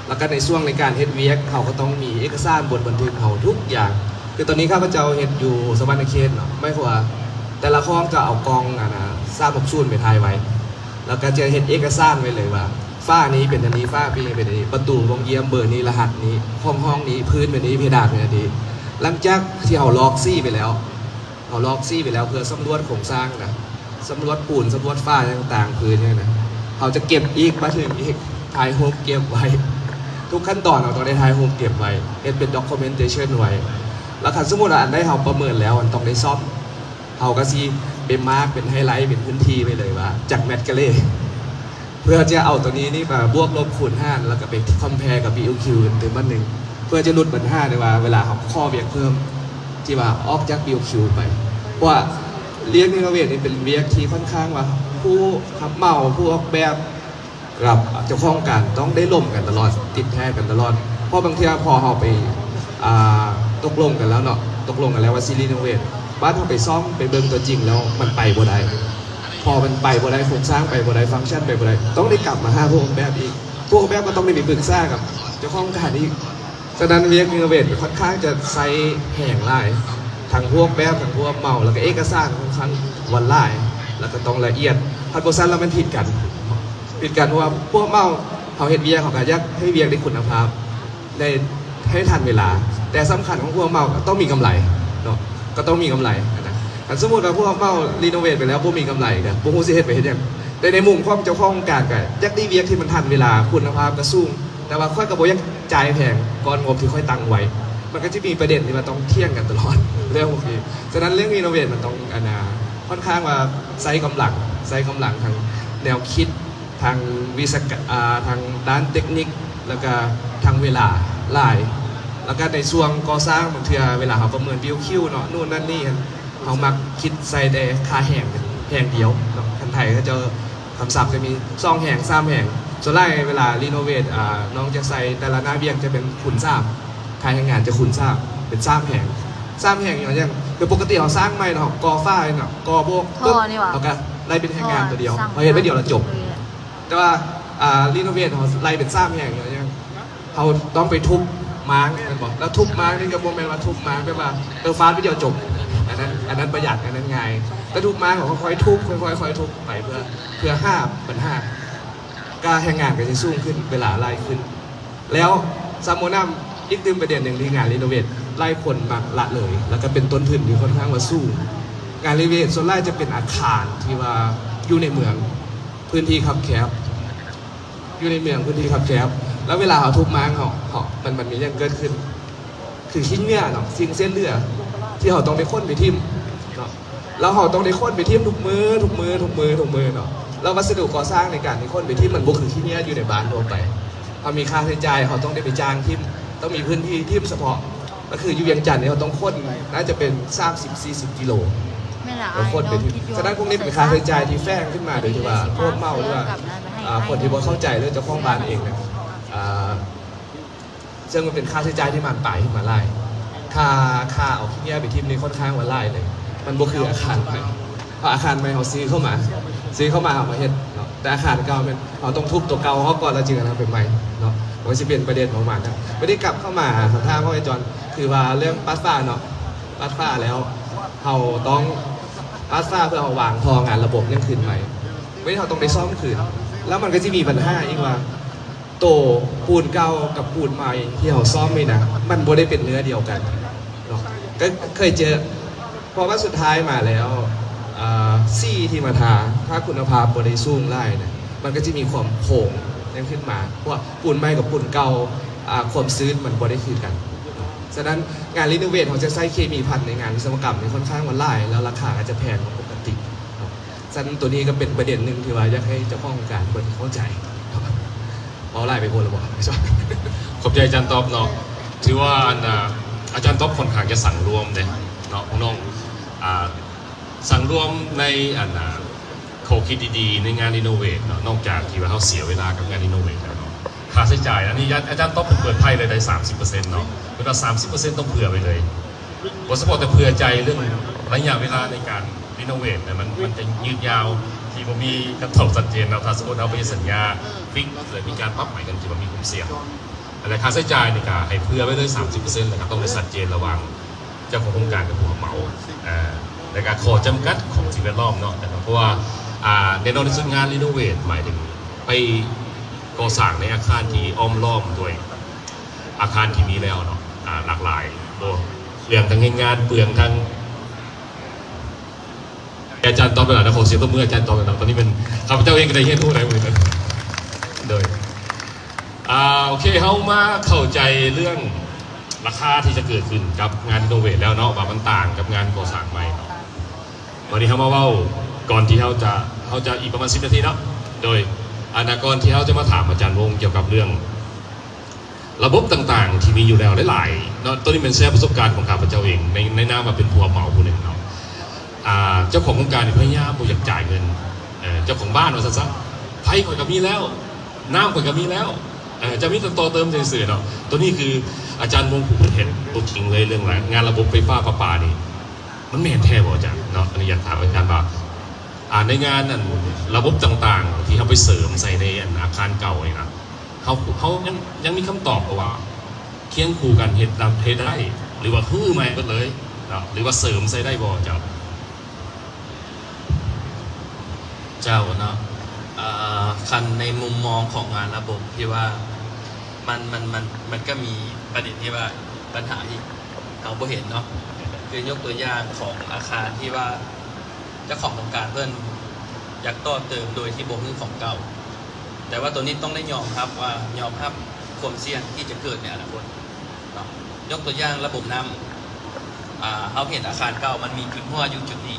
ແລ້ວກໍໃນຊ່ວງໃນການເຮັດວຽກ ເຮົາກໍຕ້ອງມີເອກະສານບົດບັນທຶກເຮົາທຸກຢ່າງ. ຄືຕອນນີ້ຂ້າພະເຈົ້າເຮັດຢູ່ສະຫວັນນະເຂດເນາະ ໝາຍຄວາມວ່າແຕ່ລະຫ້ອງຈະເອົາກ້ອງ ອັນນະ ສາມຫົກສູນໄປຖ່າຍໄວ້ ແລ້ວກໍຈະເຮັດເອກະສານໄວ້ເລີຍວ່າ ຝານີ້ເປັນອັນນີ້ ຝານີ້ເປັນອັນນີ້ ປະຕູ ໂຮງຢ້ຽມເບີນີ້ ລະຫັດນີ້ ຫ້ອງ ຫ້ອງນີ້ ພື້ນແບບນີ້ ເພດານເປັນອັນນີ້. ຫຼັງຈາກທີ່ເຮົາລອກສີໄປແລ້ວ ເຮົາລອກສີໄປແລ້ວເພື່ອສຳຫຼວດໂຄງສ້າງນະ ສຳຫຼວດປູນ ສຳຫຼວດຝາຫຍັງຕ່າງໆ ພື້ນຫຍັງນະ ເຮົາຈະເກັບອີກ ມາເຖິງອີກ ຖ່າຍຮູບເກັບໄວ້ ທຸກຂັ້ນຕອນເຮົາຕ້ອງໄດ້ຖ່າຍຮູບເກັບໄວ້ ເຮັດເປັນ documentation ໄວ້. ແລ້ວຄັນສົມມຸດວ່າອັນໃດເຮົາປະເມີນແລ້ວ ມັນຕ້ອງໄດ້ສ້ອມ ເຮົາກໍຊິໄປມາກເປັນໄຮໄລ ເປັນພື້ນທີ່ໄວ້ເລີຍວ່າຈັກແມັດກາເລ ເພື່ອຈະເອົາຕົວນີ້ນີ້ມາບວກລົບຄູນຫານ ແລ້ວກໍໄປ compare ກັບ ບີໂອຄິວ ເປັນບັດໜຶ່ງ ເພື່ອຈະຫຼຸດບັນຫາໄດ້ວ່າເວລາເຮົາຂໍວຽກເພີ່ມ ທີ່ວ່າອອກຈາກ ບີໂອຄິວ ໄປ ເພາະວ່າວຽກຣີໂນເວດນີ້ເປັນວຽກທີ່ຂ້ອນຂ້າງວ່າ ຜູ້ຮັບເໝົາ ຜູ້ອອກແບບ ກັບເຈົ້າຂອງການຕ້ອງໄດ້ລົມກັນຕະຫຼອດ ຕິດແທດກັນຕະຫຼອດ ເພາະບາງເທື່ອພໍເຮົາໄປ ອ່າ ຕົກລົງກັນແລ້ວເນາະ ຕົກລົງກັນແລ້ວວ່າຊິຣີໂນເວດ ບາດເຮົາໄປສ້ອມໄປເບິ່ງຕົວຈິງແລ້ວມັນໄປບໍ່ໄດ້ ພໍມັນໄປບໍ່ໄດ້ ໂຄງສ້າງໄປບໍ່ໄດ້ ຟັງຊັນໄປບໍ່ໄດ້ ຕ້ອງໄດ້ກັບມາຫາຜູ້ອອກແບບອີກ ຜູ້ອອກແບບກໍຕ້ອງໄດ້ໄປປຶກສາກັບເຈົ້າຂອງການອີກ. ສະນັ້ນວຽກຣີໂນເວດຂ້ອນຂ້າງຈະໃຊ້ແຮງຫຼາຍ ທັງຜູ້ອອກແບບ ທັງຜູ້ຮັບເໝົາ ແລ້ວກໍເອກະສານຂ້ອນຂ້າງວ່າຫຼາຍ ແລ້ວກໍຕ້ອງລະອຽດ ຄັນບໍ່ຊັ້ນແລ້ວມັນຜິດກັນ ຜິດກັນ ເພາະວ່າຜູ້ຮັບເໝົາເຮົາເຮັດວຽກ ເຮົາກໍຢາກໃຫ້ວຽກໄດ້ຄຸນນະພາບ ໄດ້ໃຫ້ທັນເວລາ ແຕ່ສຳຄັນຂອງຜູ້ຮັບເໝົາກໍຕ້ອງມີກຳໄລເນາະ ກໍຕ້ອງມີກຳໄລນະ. ຄັນສົມມຸດວ່າຜູ້ຮັບເໝົາຣີໂນເວດໄປແລ້ວບໍ່ມີກຳໄລ ກໍບໍ່ຮູ້ຊິເຮັດໄປເຮັດຫຍັງ ແຕ່ໃນມຸມຂອງເຈົ້າຂອງການກໍຢາກໄດ້ວຽກທີ່ມັນທັນເວລາ ຄຸນນະພາບກໍສູງ ແຕ່ວ່າຂ້ອຍກໍບໍ່ຢາກຈ່າຍແພງກ່ອນງົບທີ່ຂ້ອຍຕັ້ງໄວ້ ມັນກໍຈະມີປະເດັນທີ່ວ່າຕ້ອງຖຽງກັນຕະຫຼອດເລື່ອງພວກນີ້. ສະນັ້ນເລື່ອງຣີໂນເວດມັນຕ້ອງ ອັນນາ ຂ້ອນຂ້າງວ່າໃຊ້ກຳລັງ ໃຊ້ກຳລັງທາງແນວຄິດ ທາງວິຊາການ ອາ ທາງດ້ານເຕັກນິກ ແລ້ວກະທາງເວລາຫຼາຍ ແລ້ວກະໃນຊ່ວງກໍ່ສ້າງ ບາງເທື່ອເວລາເຮົາປະເມີນ ບີໂອຄິວ ເນາະ ໂນ່ນນັ້ນນີ້ ເຮົາມັກຄິດໃສ່ແຕ່ຄ່າແຮງແຮງດຽວເນາະ. ທາງໄທເຂົາເຈົ້າຄຳສັບຈະມີສອງແຮງ ສາມແຮງ ສ່ວນຫຼາຍເວລາຣີໂນເວດ ອາ ນ້ອງຈະໃສ່ແຕ່ລະໜ້າວຽກຈະເປັນຄູນສາມ ຄ່າແຮງງານຈະຄູນສາມ ເປັນສາມແຮງ ສາມແຮງຍ້ອນຫຍັງ? ຄືປົກກະຕິເຮົາສ້າງໃໝ່ເນາະ ເຮົາກໍ່ຝາເນາະ ກໍ່ໂບກ ເຮົາກະໄລ່ເປັນແຮງງານຕົວດຽວ ເຮົາເຮັດໃບດຽວແລ້ວຈົບ. ແຕ່ວ່າ ອ່າ ຣີໂນເວດ ເຮົາໄລ່ເປັນສາມແຮງ ເຮົາຕ້ອງໄປທຸບມ້າງແມ່ນບໍ່? ແລ້ວທຸບມ້າງນີ້ກໍບໍ່ແມ່ນວ່າທຸບມ້າງແບບວ່າ ເອີ ຟາດໃບດຽວຈົບ ອັນນັ້ນ ອັນນັ້ນປະຢັດ ອັນນັ້ນງ່າຍ. ແຕ່ທຸບມ້າງ ເຮົາຄ່ອຍໆທຸບ ຄ່ອຍໆ ຄ່ອຍໆທຸບໄປ ເພື່ອ ເພື່ອຫາບັນຫາ ຄ່າແຮງງານກໍຊິສູງຂຶ້ນ ເວລາຫຼາຍຂຶ້ນ. ແລ້ວຊ້ຳບໍ່ໜຳ ອີກຕື່ມປະເດັນໜຶ່ງທີ່ງານຣີໂນເວດຫຼາຍຄົນມັກລະເລີຍ ແລ້ວກໍເປັນຕົ້ນທຶນທີ່ຂ້ອນຂ້າງວ່າສູງ. ງານຣີໂນເວດສ່ວນຫຼາຍຈະເປັນອາຄານທີ່ວ່າຢູ່ໃນເມືອງ ພື້ນທີ່ຄັບແຄບ ຢູ່ໃນເມືອງພື້ນທີ່ຄັບແຄບ ແລ້ວເວລາເຮົາທຸບມ້າງເຮົາ ເຮົາ ມັນ ມັນມີຫຍັງເກີດຂຶ້ນ? ຄືຂີ້ເຫຍື້ອເນາະ ສິ່ງເສດເຫຼືອທີ່ເຮົາຕ້ອງໄດ້ຂົນໄປຖິ້ມເນາະ ແລ້ວເຮົາຕ້ອງໄດ້ຂົນໄປຖິ້ມທຸກມື້ ທຸກມື້ ທຸກມື້ ທຸກມື້ເນາະ. ແລ້ວວັດສະດຸກໍ່ສ້າງໃນການທີ່ຂົນໄປຖິ້ມ ມັນບໍ່ຄືຂີ້ເຫຍື້ອຢູ່ໃນບ້ານທົ່ວໄປ. ເຮົາມີຄ່າໃຊ້ຈ່າຍ ເຮົາຕ້ອງໄດ້ໄປຈ້າງຖິ້ມ ຕ້ອງມີພື້ນທີ່ຖິ້ມສະເພາະ. ກໍຄືຢູ່ວຽງຈັນນີ້ ເຮົາຕ້ອງຂົນ ໜ້າຈະເປັນສາມສິບ ສີ່ສິບກິໂລ ແມ່ນລະ ແລ້ວຂົນໄປຖິ້ມ. ສະນັ້ນພວກນີ້ເປັນຄ່າໃຊ້ຈ່າຍທີ່ແຝງຂຶ້ນມາ ໂດຍທີ່ວ່າພວກເມົາ ຫຼືວ່າ ອ່າ ຄົນທີ່ບໍ່ເຂົ້າໃຈ ຫຼືເຈົ້າຂອງບ້ານເອງນະ ອ່າ ເຊິ່ງມັນເປັນຄ່າໃຊ້ຈ່າຍທີ່ບານປາຍຂຶ້ນມາຫຼາຍ. ຄ່າ ຄ່າເອົາຂີ້ເຫຍື້ອໄປຖິ້ມນີ້ຂ້ອນຂ້າງວ່າຫຼາຍເລີຍ. ມັນບໍ່ຄືອາຄານໃໝ່ ເພາະອາຄານໃໝ່ເຮົາຊື້ເຂົ້າມາ ຊື້ເຂົ້າມາເອົາມາເຮັດເນາະ ແຕ່ອາຄານເກົ່າແມ່ນເຮົາຕ້ອງທຸບຕົວເກົ່າອອກກ່ອນ ແລ້ວຈຶ່ງເອົານຳໄປໃໝ່ເນາະ. ມັນຊິເປັນປະເດັນປະມານນັ້ນ. ບັດນີ້ກັບເຂົ້າມາຄຳຖາມຂອງອາຈານ ຄືວ່າເລື່ອງປາດຝາເນາະ ປາດຝາແລ້ວ ເຮົາຕ້ອງປາດຝາເພື່ອເຮົາວາງທໍ່ງານລະບົບຫຍັງຄືນໃໝ່. ເວລາເຮົາຕ້ອງໄດ້ສ້ອມຄືນ ແລ້ວມັນກໍຊິມີບັນຫາອີກວ່າ ໂຕປູນເກົ່າກັບປູນໃໝ່ທີ່ເຮົາຊ້ອມນີ້ນະ ມັນບໍ່ໄດ້ເປັນເນື້ອດຽວກັນເນາະ. ກໍເຄີຍເຈີ ເພາະວ່າສຸດທ້າຍມາແລ້ວ ອ່າ ສີທີ່ມາທາ ຖ້າຄຸນນະພາບບໍ່ໄດ້ສູງຫຼາຍນະ ມັນກໍຈະມີຄວາມໂພງຫຍັງຂຶ້ນມາ ເພາະວ່າປູນໃໝ່ກັບປູນເກົ່າ ອ່າ ຄວາມຊືດມັນບໍ່ໄດ້ຄືກັນ. ສະນັ້ນ ງານຣີໂນເວດ ເຮົາຈະໃຊ້ເຄມີພັນໃນງານວິສະວະກຳນີ້ຂ້ອນຂ້າງວ່າຫຼາຍ ແລ້ວລາຄາກໍຈະແພງກວ່າປົກກະຕິເນາະ. ສະນັ້ນໂຕນີ້ກໍເປັນປະເດັນໜຶ່ງທີ່ວ່າຢາກໃຫ້ເຈົ້າຂອງໂຄງການເພິ່ນເຂົ້າໃຈ. ເວົ້າຫຼາຍໄປໂພດແລ້ວບໍ່? ຂອບໃຈອາຈານຕອບເນາະ. ຖືວ່າອັນ ອາ ອາຈານຕອບຂ້ອນຂ້າງຈະສັງລວມເດ້ເນາະ ພວກນ້ອງ ອາ ສັງລວມໃນອັນ ອາ ຂໍ້ຄິດດີໆ ໃນງານຣີໂນເວດເນາະ. ນອກຈາກທີ່ວ່າເຮົາເສຍເວລາກັບງານຣີໂນເວດແລ້ວເນາະ ຄ່າໃຊ້ຈ່າຍ ອັນນີ້ອາ ອາຈານຕອບເປີດໄພເລີຍໄດ້ສາມສິບເປີເຊັນເນາະ. ເພິ່ນວ່າສາມສິບເປີເຊັນຕ້ອງເຜື່ອໄວ້ເລີຍ ບໍ່ສະເພາະແຕ່ເຜື່ອໃຈເລື່ອງໄລຍະເວລາໃນການຣີໂນເວດນະ ມັນ ມັນຈະຍືດຍາວ ທີ່ບໍ່ມີຄຳຕອບຊັດເຈນເນາະ. ຖ້າສົມມຸດເຮົາໄປເຮັດສັນຍາຟິກ ແລະ ມີການປັບໃໝກັນ ຖືວ່າມີຄວາມສ່ຽງ. ແລະ ຄ່າໃຊ້ຈ່າຍນີ້ກໍໃຫ້ເຜື່ອໄວ້ເລີຍສາມສິບເປີເຊັນ ແລ້ວກໍຕ້ອງໄດ້ຊັດເຈນລະຫວ່າງເຈົ້າຂອງໂຄງການກັບຜູ້ຮັບເໝົາ ເອີ ແລະ ກໍຂໍ້ຈຳກັດຂອງສິ່ງແວດລ້ອມເນາະ. ແຕ່ກໍເພາະວ່າ ອ່າ ແນ່ນອນທີ່ສຸດງານຣີໂນເວດ ໝາຍເຖິງໄປກໍ່ສ້າງໃນອາຄານທີ່ອ້ອມລ້ອມດ້ວຍ ອາຄານທີ່ມີແລ້ວເນາະ ອ່າ ຫຼາກຫຼາຍ ໂອ້ ເປືອງທັງແຮງງານ ເປືອງທັງ ອາຈານຕອບໄດ້ຫຼາຍນະ ຂໍສຽງຕົບມືອາຈານຕອບໜ່ອຍນະ. ຕອນນີ້ແມ່ນຂ້າພະເຈົ້າເອງກໍໄດ້ຮຽນຮູ້ຫຼາຍມື້ນະ. ໂດຍ ອ່າ ໂອເຄ ເຮົາມາເຂົ້າໃຈເລື່ອງລາຄາທີ່ຈະເກີດຂຶ້ນກັບງານຣີໂນເວດແລ້ວເນາະ ວ່າມັນຕ່າງກັບງານກໍ່ສ້າງໃໝ່ເນາະ. ວັນນີ້ເຮົາມາເວົ້າ ກ່ອນທີ່ເຮົາຈະ ເຮົາຈະອີກປະມານສິບນາທີເນາະ. ໂດຍ ອັນນະ ກ່ອນທີ່ເຮົາຈະມາຖາມອາຈານວົງກ່ຽວກັບເລື່ອງ ລະບົບຕ່າງໆທີ່ມີຢູ່ແລ້ວຫຼາຍໆເນາະ ໂຕນີ້ແມ່ນແຊປະສົບການຂອງຂ້າພະເຈົ້າເອງ ໃນ ໃນນາມວ່າເປັນຜູ້ຮັບເໝົາຜູ້ໜຶ່ງເນາະ. ອ່າ ເຈົ້າຂອງໂຄງການນີ້ພະຍາຍາມບໍ່ຢາກຈ່າຍເງິນ ເອີ ເຈົ້າຂອງບ້ານວ່າຊັ້ນຊະ ໄຟຂ້ອຍກໍມີແລ້ວ ນ້ຳຂ້ອຍກໍມີແລ້ວ ເອີ ຈະມີແຕ່ຕໍ່ເຕີມຊື່ໆເນາະ. ໂຕນີ້ຄືອາຈານວົງຜູ້ເພິ່ນເຫັນຕົວຈິງເລີຍ ເລື່ອງງານລະບົບໄຟຟ້າປະປານີ້ ມັນແມ່ນແທ້ບໍ່ອາຈານເນາະ? ອັນນີ້ຢາກຖາມອາຈານວ່າ ອ່າ ໃນງານ ອັນ ລະບົບຕ່າງໆທີ່ເຮົາໄປເສີມໃສ່ໃນ ອັນ ອາຄານເກົ່ານີ້ນະ ເຮົາ ເຮົາຍັງ ຍັງມີຄຳຕອບບໍ່ວ່າ ຄຽງຄູ່ກັນເຮັດ ເຮັດໄດ້ ຫຼືວ່າຮື້ໃໝ່ເບິດເລີຍເນາະ ຫຼືວ່າເສີມໃສ່ໄດ້ບໍ່ເຈົ້າ? ເຈົ້າເນາະ ເອີ ຄັນໃນມຸມມອງຂອງງານລະບົບທີ່ວ່າ ມັນ ມັນ ມັນ ມັນກໍມີປະເດັນທີ່ວ່າ ບັນຫາທີ່ເຮົາບໍ່ເຫັນເນາະ ຄືຍົກຕົວຢ່າງຂອງອາຄານທີ່ວ່າ ເຈົ້າຂອງໂຄງການເພິ່ນຢາກຕໍ່ເຕີມໂດຍທີ່ບໍ່ຮື້ຂອງເກົ່າ ແຕ່ວ່າໂຕນີ້ຕ້ອງໄດ້ຍອມຮັບວ່າ ຍອມຮັບຄວາມສ່ຽງທີ່ຈະເກີດໃນອະນາຄົດເນາະ. ຍົກຕົວຢ່າງລະບົບນ້ຳ ອ່າ ເຮົາເຫັນອາຄານເກົ່າມັນມີຈຸດຮົ່ວຢູ່ຈຸດນີ້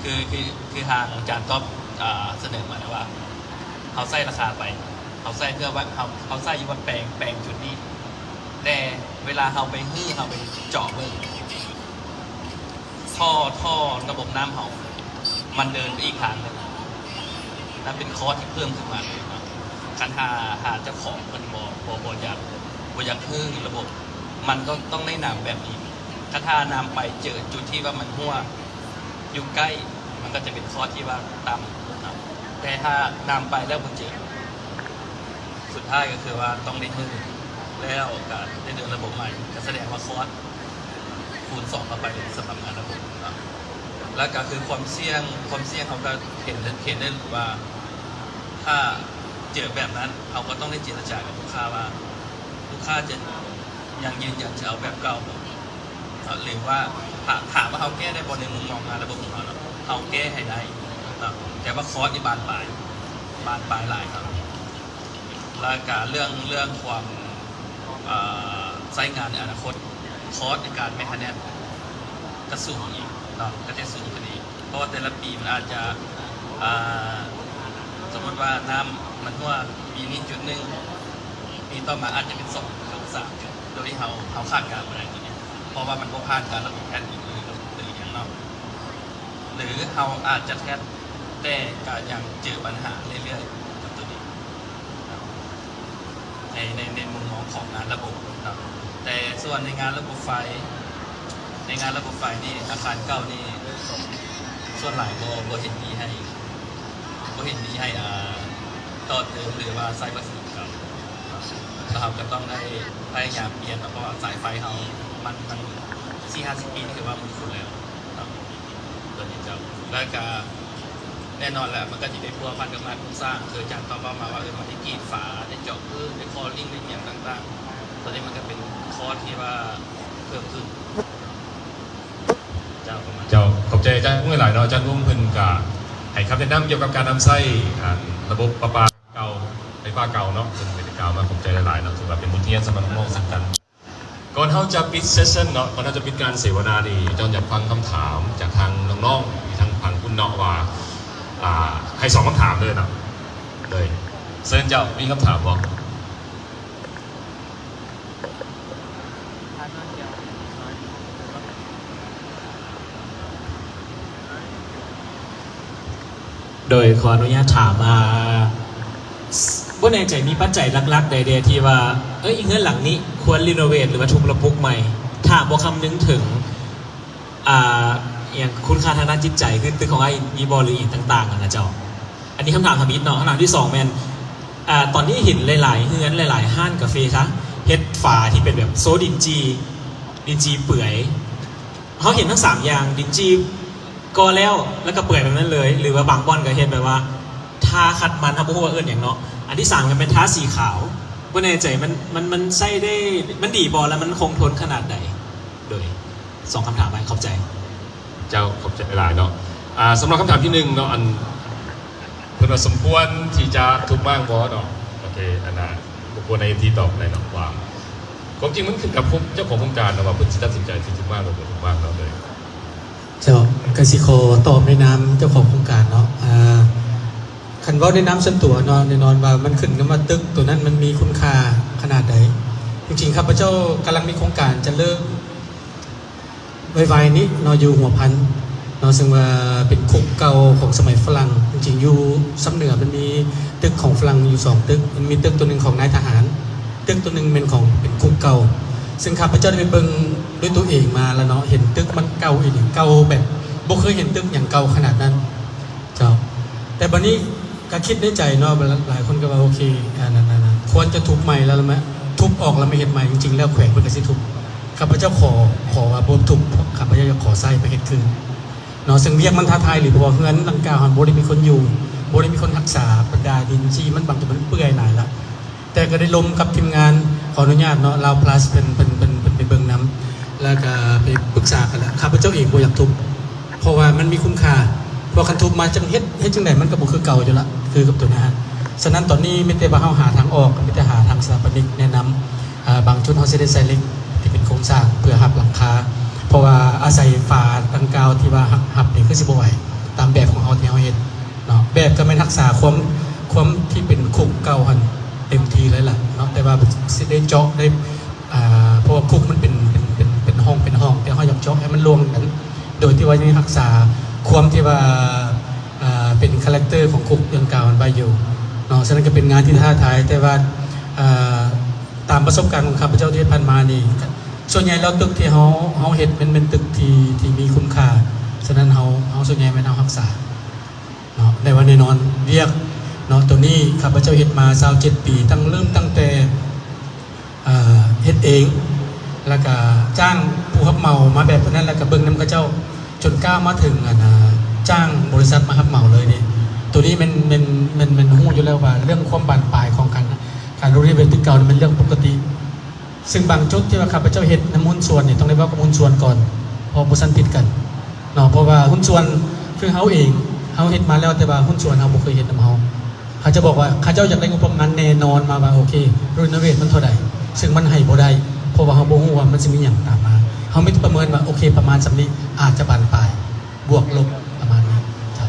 ຄື ຄື ຄືທາງອາຈານຕອບ ອ່າ ສະເໜີມາແລ້ວວ່າ ເຮົາໃສ່ລາຄາໄປ ເຮົາໃສ່ເພື່ອວ່າ ເຮົາ ເຮົາໃສ່ຢູ່ວ່າແປງ ແປງຈຸດນີ້ ແຕ່ເວລາເຮົາໄປຮື້ ເຮົາໄປເຈາະເບິ່ງ ທໍ່ ທໍ່ລະບົບນ້ຳເຮົາ ມັນເດີນໄປອີກທາງໜຶ່ງ ນັ້ນເປັນຂໍ້ທີ່ເພີ່ມຂຶ້ນມາເລີຍເນາະ. ຄັນຖ້າ ຖ້າເຈົ້າຂອງເພິ່ນບໍ່ ບໍ່ ບໍ່ຢາກ ບໍ່ຢາກຮື້ລະບົບ ມັນຕ້ອງ ຕ້ອງແນະນຳແບບນີ້ ຄັນຖ້ານ້ຳໄປເຈີຈຸດທີ່ວ່າມັນຮົ່ວຢູ່ໃກ້ ມັນກໍຈະເປັນຄອດທີ່ວ່າຕ່ຳເນາະ ແຕ່ຖ້ານ້ຳໄປແລ້ວບໍ່ເຈີ ສຸດທ້າຍກໍຄືວ່າຕ້ອງໄດ້ຮື້ ແລ້ວກໍໄດ້ເດີນລະບົບໃໝ່ ກໍສະແດງວ່າຄອດຄູນສອງເຂົ້າໄປສຳລັບງານລະບົບເນາະ. ແລ້ວກໍຄືຄວາມສ່ຽງ ຄວາມສ່ຽງເຮົາກໍເຫັນ ເຫັນໄດ້ວ່າ ຖ້າເຈີແບບນັ້ນ ເຮົາກໍຕ້ອງໄດ້ເຈລະຈາກັບລູກຄ້າວ່າ ລູກຄ້າຈະຍັງຢືນຢັນຈະເອົາແບບເກົ່າບໍ່ ເນາະ ຫຼືວ່າ ຖາມ ຖາມວ່າເຮົາແກ້ໄດ້ບໍ່ໃນມຸມມອງງານລະບົບຂອງເຮົາເນາະ ເຮົາແກ້ໃຫ້ໄດ້ເນາະ ແຕ່ວ່າຄອດນີ້ບານປາຍ ບານປາຍຫຼາຍເນາະ. ແລ້ວກະເລື່ອງ ເລື່ອງຄວາມ ເອີ ໃຊ້ງານໃນອະນາຄົດ ຄອດໃນການ maintenance ກະສູງອີກເນາະ ກະຈະສູງຂຶ້ນອີກ ເພາະວ່າແຕ່ລະປີມັນອາດຈະ ເອີ ສົມມຸດວ່ານ້ຳມັນຮົ່ວປີນີ້ຈຸດໜຶ່ງ ປີຕໍ່ມາອາດຈະເປັນສອງຈຸດ ສາມຈຸດ ໂດຍທີ່ເຮົາ ເຮົາຄາດການບໍ່ໄດ້ໂຕນີ້ ເພາະວ່າມັນບໍ່ຜ່ານການລະບົບແທດ ຫຼື ຫຼືຫຍັງເນາະ ຫຼືເຮົາອາດຈະແທດ ແຕ່ກະຍັງເຈີບັນຫາເລື້ອຍໆກັບໂຕນີ້ ໃນ ໃນ ໃນມຸມມອງຂອງງານລະບົບເນາະ. ແຕ່ສ່ວນໃນງານລະບົບໄຟ ໃນງານລະບົບໄຟນີ້ ອາຄານເກົ່ານີ້ ສ່ວນຫຼາຍບໍ່ ບໍ່ເຫັນດີໃຫ້ ບໍ່ເຫັນດີໃຫ້ ອ່າ ຕໍ່ເຕີມ ຫຼືວ່າໃຊ້ວັດສະດຸເກົ່າ ແລ້ວເຮົາກໍຕ້ອງໄດ້ພະຍາຍາມປ່ຽນເນາະ ເພາະວ່າສາຍໄຟເຮົາມັນ ມັນສີ່ຫ້າສິບປີ ຖືວ່າມັນຂຸດແລ້ວເນາະ ຕົວນີ້ເຈົ້າ. ແລ້ວກໍແນ່ນອນແຫຼະ ມັນກໍຊິໄດ້ພົວພັນກັບງານໂຄງສ້າງ ຄືອາຈານຕອນເວົ້າມາວ່າ ເອີ ມັນໄດ້ກຣີດຝາ ໄດ້ເຈາະພື້ນ ໄດ້ຄໍລິ້ງ ໄດ້ຫຍັງຕ່າງໆ ຕົວນີ້ມັນກໍເປັນຄອສທີ່ວ່າເພີ່ມຂຶ້ນ. ເຈົ້າ ປະມານ ເຈົ້າ ຂອບໃຈອາຈານລຸງຫຼາຍໆເນາະ. ອາຈານລຸງເພິ່ນກະໃຫ້ຄຳແນະນຳກ່ຽວກັບການນຳໃຊ້ ອັນ ລະບົບປະປາເກົ່າ ໄຟຟ້າເກົ່າເນາະ ເພິ່ນໄດ້ກ່າວມາ. ຂອບໃຈຫຼາຍໆເນາະ ຖືວ່າເປັນບົດຮຽນສຳລັບນ້ອງໆເຊັ່ນກັນ. ກ່ອນເຮົາຈະປິດເຊັສຊັນເນາະ ກ່ອນເຮົາຈະປິດການເສວະນານີ້ ເຈົ້າຢາກຟັງຄຳຖາມຈາກທາງນ້ອງໆ ທີ່ທາງຝັ່ງຄຸນເນາະວ່າ ອ່າ ໃຫ້ສອງຄຳຖາມເດີເນາະ. ໂດຍ ເຊີນເຈົ້າ ມີຄຳຖາມບໍ່? ໂດຍ ຂໍອະນຸຍາດຖາມ ອ່າ ບໍ່ແນ່ໃຈມີປັດໄຈຫຼັກໆໃດແດ່ທີ່ວ່າ ເອີຍ ເຮືອນຫຼັງນີ້ຄວນຣີໂນເວດ ຫຼືວ່າທຸບລະປຸກໃໝ່ ຖ້າບໍ່ຄຳນຶງເຖິງ ອ່າ ອີ່ຫຍັງ ຄຸນຄ່າທາງດ້ານຈິດໃຈ ຄືຕຶກຂອງອ້າຍອີ່ບໍ່ ຫຼືອີ່ຫຍັງຕ່າງໆຫັ້ນນະເຈົ້າ. ອັນນີ້ຄຳຖາມທຳອິດເນາະ. ຄຳຖາມທີສອງແມ່ນ ອ່າ ຕອນນີ້ເຫັນຫຼາຍໆເຮືອນ ຫຼາຍໆຮ້ານກາເຟຊະ ເຮັດຝາທີ່ເປັນແບບໂຊດິນຈີ່ ດິນຈີ່ເປື່ອຍ. ເຮົາເຫັນທັງສາມຢ່າງ ດິນຈີ່ກໍແລ້ວ ແລ້ວກໍເປື່ອຍແບບນັ້ນເລີຍ ຫຼືວ່າບາງບ່ອນກໍເຮັດແບບວ່າທາຂັດມັນ ເຮົາບໍ່ຮູ້ວ່າເອີ້ນຫຍັງເນາະ. ອັນທີສາມກໍແມ່ນທາສີຂາວ ບໍ່ແນ່ໃຈມັນ ມັນ ມັນໃຊ້ໄດ້ ມັນດີບໍ່ ແລ້ວມັນຄົງທົນຂະໜາດໃດ? ໂດຍ ສອງຄຳຖາມໄວ້ ຂອບໃຈ. ເຈົ້າ ຂອບໃຈຫຼາຍເນາະ. ອ່າ ສຳລັບຄຳຖາມທີໜຶ່ງເນາະ ອັນ ເພິ່ນວ່າສົມຄວນທີ່ຈະທຸບມ້າງບໍ່ເນາະ? ໂອເຄ ອັນນ່າ ບໍ່ຄວນໃຫ້ເອັມທີຕອບໄດ້ເນາະ ວ່າຄວາມຈິງມັນຂຶ້ນກັບພວກເຈົ້າຂອງໂຄງການເນາະ ວ່າເພິ່ນຊິຕັດສິນໃຈຊິທຸບມ້າງ ຫຼືບໍ່ທຸບມ້າງເນາະ. ໂດຍ ເຈົ້າ ກະຊິຂໍຕອບໃນນາມເຈົ້າຂອງໂຄງການເນາະ. ອ່າ ຄັນເວົ້າໃນນາມສ່ວນຕົວເນາະ ແນ່ນອນວ່າມັນຂຶ້ນກັບວ່າຕຶກໂຕນັ້ນມັນມີຄຸນຄ່າຂະໜາດໃດ. ຈິງໆ ຂ້າພະເຈົ້າກຳລັງມີໂຄງການຈະເລີ່ມ ໄວໆນີ້ເນາະ ຢູ່ຫົວພັນເນາະ ເຊິ່ງວ່າເປັນຄຸກເກົ່າຂອງສະໄໝຝຣັ່ງ. ຈິງໆ ຢູ່ຊຳເໜືອມັນມີຕຶກຂອງຝຣັ່ງຢູ່ສອງຕຶກ ມັນມີຕຶກຕົວໜຶ່ງຂອງນາຍທະຫານ ຕຶກຕົວໜຶ່ງແມ່ນຂອງ ເປັນຄຸກເກົ່າ ເຊິ່ງຂ້າພະເຈົ້າໄດ້ໄປເບິ່ງດ້ວຍຕົວເອງມາແລ້ວເນາະ ເຫັນຕຶກມັນເກົ່າອີ່ຫຼີ ເກົ່າແບບບໍ່ເຄີຍເຫັນຕຶກຫຍັງເກົ່າຂະໜາດນັ້ນ. ເຈົ້າ ແຕ່ບັດນີ້ກໍຄິດໃນໃຈເນາະ ຫຼາຍຄົນກໍວ່າ ໂອເຄ ອັນນັ້ນ ອັນນັ້ນ ຄວນຈະທຸບໃໝ່ແລ້ວລະ ມາທຸບອອກແລ້ວມາເຮັດໃໝ່. ຈິງໆ ແລ້ວແຂວງເພິ່ນກໍຊິທຸບ ຂ້າພະເຈົ້າຂໍ ຂໍວ່າບໍ່ທຸບ ຂ້າພະເຈົ້າຢາກຂໍໃຊ້ໄປເຮັດຄືນເນາະ. ເຊິ່ງວຽກມັນທ້າທາຍອີ່ຫຼີ ເພາະວ່າເຮືອນດັ່ງກ່າວຫັ້ນບໍ່ໄດ້ມີຄົນຢູ່ ບໍ່ໄດ້ມີຄົນຮັກສາ ບັນດາດິນຈີ່ມັນບາງຕົວມັນເປື່ອຍຫຼາຍລະ. ແຕ່ກໍໄດ້ລົມກັບທີມງານ ຂໍອະນຸຍາດເນາະ ລາວພລັສ ເພິ່ນ ເພິ່ນ ເພິ່ນ ເພິ່ນໄປເບິ່ງນຳ ແລ້ວກໍໄປປຶກສາກັນລະ. ຂ້າພະເຈົ້າເອງບໍ່ຢາກທຸບ ເພາະວ່າມັນມີຄຸນຄ່າ ເພາະຄັນທຸບມາຈັ່ງເຮັດ ເຮັດຈັ່ງໃດມັນກໍບໍ່ຄືເກົ່າຢູ່ລະ ຄືກັບໂຕນັ້ນ. ສະນັ້ນຕອນນີ້ມີແຕ່ວ່າເຮົາຫາທາງອອກ ກໍມີແຕ່ຫາທາງສະຖາປະນິກແນະນຳ. ອ່າ ບາງຈຸດເຮົາຊິໄດ້ໃຊ້ເຫຼັກທີ່ເປັນໂຄງສ້າງເພື່ອຮັບຫຼັງຄາ ເພາະວ່າອາໄສຝາດັ່ງກ່າວທີ່ວ່າຮັບ ຮັບນີ້ຄືຊິບໍ່ໄຫວ ຕາມແບບຂອງເຮົາທີ່ເຮົາເຮັດເນາະ. ແບບກໍແມ່ນຮັກສາຄວາມ ຄວາມທີ່ເປັນຄຸກເກົ່າຫັ້ນເຕັມທີ່ເລີຍລະເນາະ ແຕ່ວ່າຊິໄດ້ເຈາະໄດ້ ອ່າ ເພາະວ່າຄຸກມັນເປັນ ເປັນ ເປັນ ເປັນຫ້ອງ ເປັນຫ້ອງ ແຕ່ເຮົາຢາກເຈາະໃຫ້ມັນລວມກັນ ໂດຍທີ່ວ່າຍັງຮັກສາຄວາມທີ່ວ່າ ອ່າ ເປັນຄາແຣັກເຕີຂອງຄຸກດັ່ງກ່າວຫັ້ນໄວ້ຢູ່ເນາະ. ສະນັ້ນກໍເປັນງານທີ່ທ້າທາຍ ແຕ່ວ່າ ອ່າ ຕາມປະສົບການຂອງຂ້າພະເຈົ້າທີ່ຜ່ານມານີ້ ສ່ວນໃຫຍ່ແລ້ວຕຶກທີ່ເຮົາ ເຮົາເຮັດແມ່ນ ແມ່ນຕຶກທີ່ ທີ່ມີຄຸນຄ່າ, ສະນັ້ນເຮົາ ເຮົາສ່ວນໃຫຍ່ແມ່ນເຮົາຮັກສາເນາະ. ແຕ່ວ່າແນ່ນອນວຽກເນາະ ໂຕນີ້ຂ້າພະເຈົ້າເຮັດມາຊາວເຈັດປີ ຕັ້ງ ເລີ່ມຕັ້ງແຕ່ ເອີ ເຮັດເອງ ແລ້ວກະຈ້າງຜູ້ຮັບເໝົາມາແບບນັ້ນ ແລ້ວກະເບິ່ງນຳເຂົາເຈົ້າ ຈົນກ້າວມາເຖິງ ອັນ ອ່າ ຈ້າງບໍລິສັດມາຮັບເໝົາເລີຍນີ້. ໂຕນີ້ແມ່ນ ແມ່ນ ແມ່ນ ແມ່ນຮູ້ຢູ່ແລ້ວວ່າເລື່ອງຄວາມບານປາຍຂອງການ ການ renovate ຕຶກເກົ່ານີ້ແມ່ນເລື່ອງປົກກະຕິ. ຊຶ່ງບາງຈຸດທີ່ວ່າຂ້າພະເຈົ້າເຮັດນຳຫຸ້ນສ່ວນນີ້ ຕ້ອງໄດ້ເວົ້າກັບຫຸ້ນສ່ວນກ່ອນ ເພາະບໍ່ຊັ້ນຜິດກັນເນາະ. ເພາະວ່າຫຸ້ນສ່ວນ ຄືເຮົາເອງ ເຮົາເຮັດມາແລ້ວ ແຕ່ວ່າຫຸ້ນສ່ວນເຮົາບໍ່ເຄີຍເຮັດນຳເຮົາ. ເຂົາເຈົ້າບອກວ່າ ເຂົາເຈົ້າຢາກໄດ້ງົບປະມານແນ່ນອນມາວ່າ ໂອເຄ renovate ມັນເທົ່າໃດ, ຊຶ່ງມັນໃຫ້ບໍ່ໄດ້ ເພາະວ່າເຮົາບໍ່ຮູ້ວ່າມັນຊິມີຫຍັງຕາມມາ. ເຮົາມີແຕ່ປະເມີນວ່າ ໂອເຄ ປະມານສ່ຳນີ້ ອາດຈະບານປາຍ ບວກລົບປະມານນີ້. ເຈົ້າ.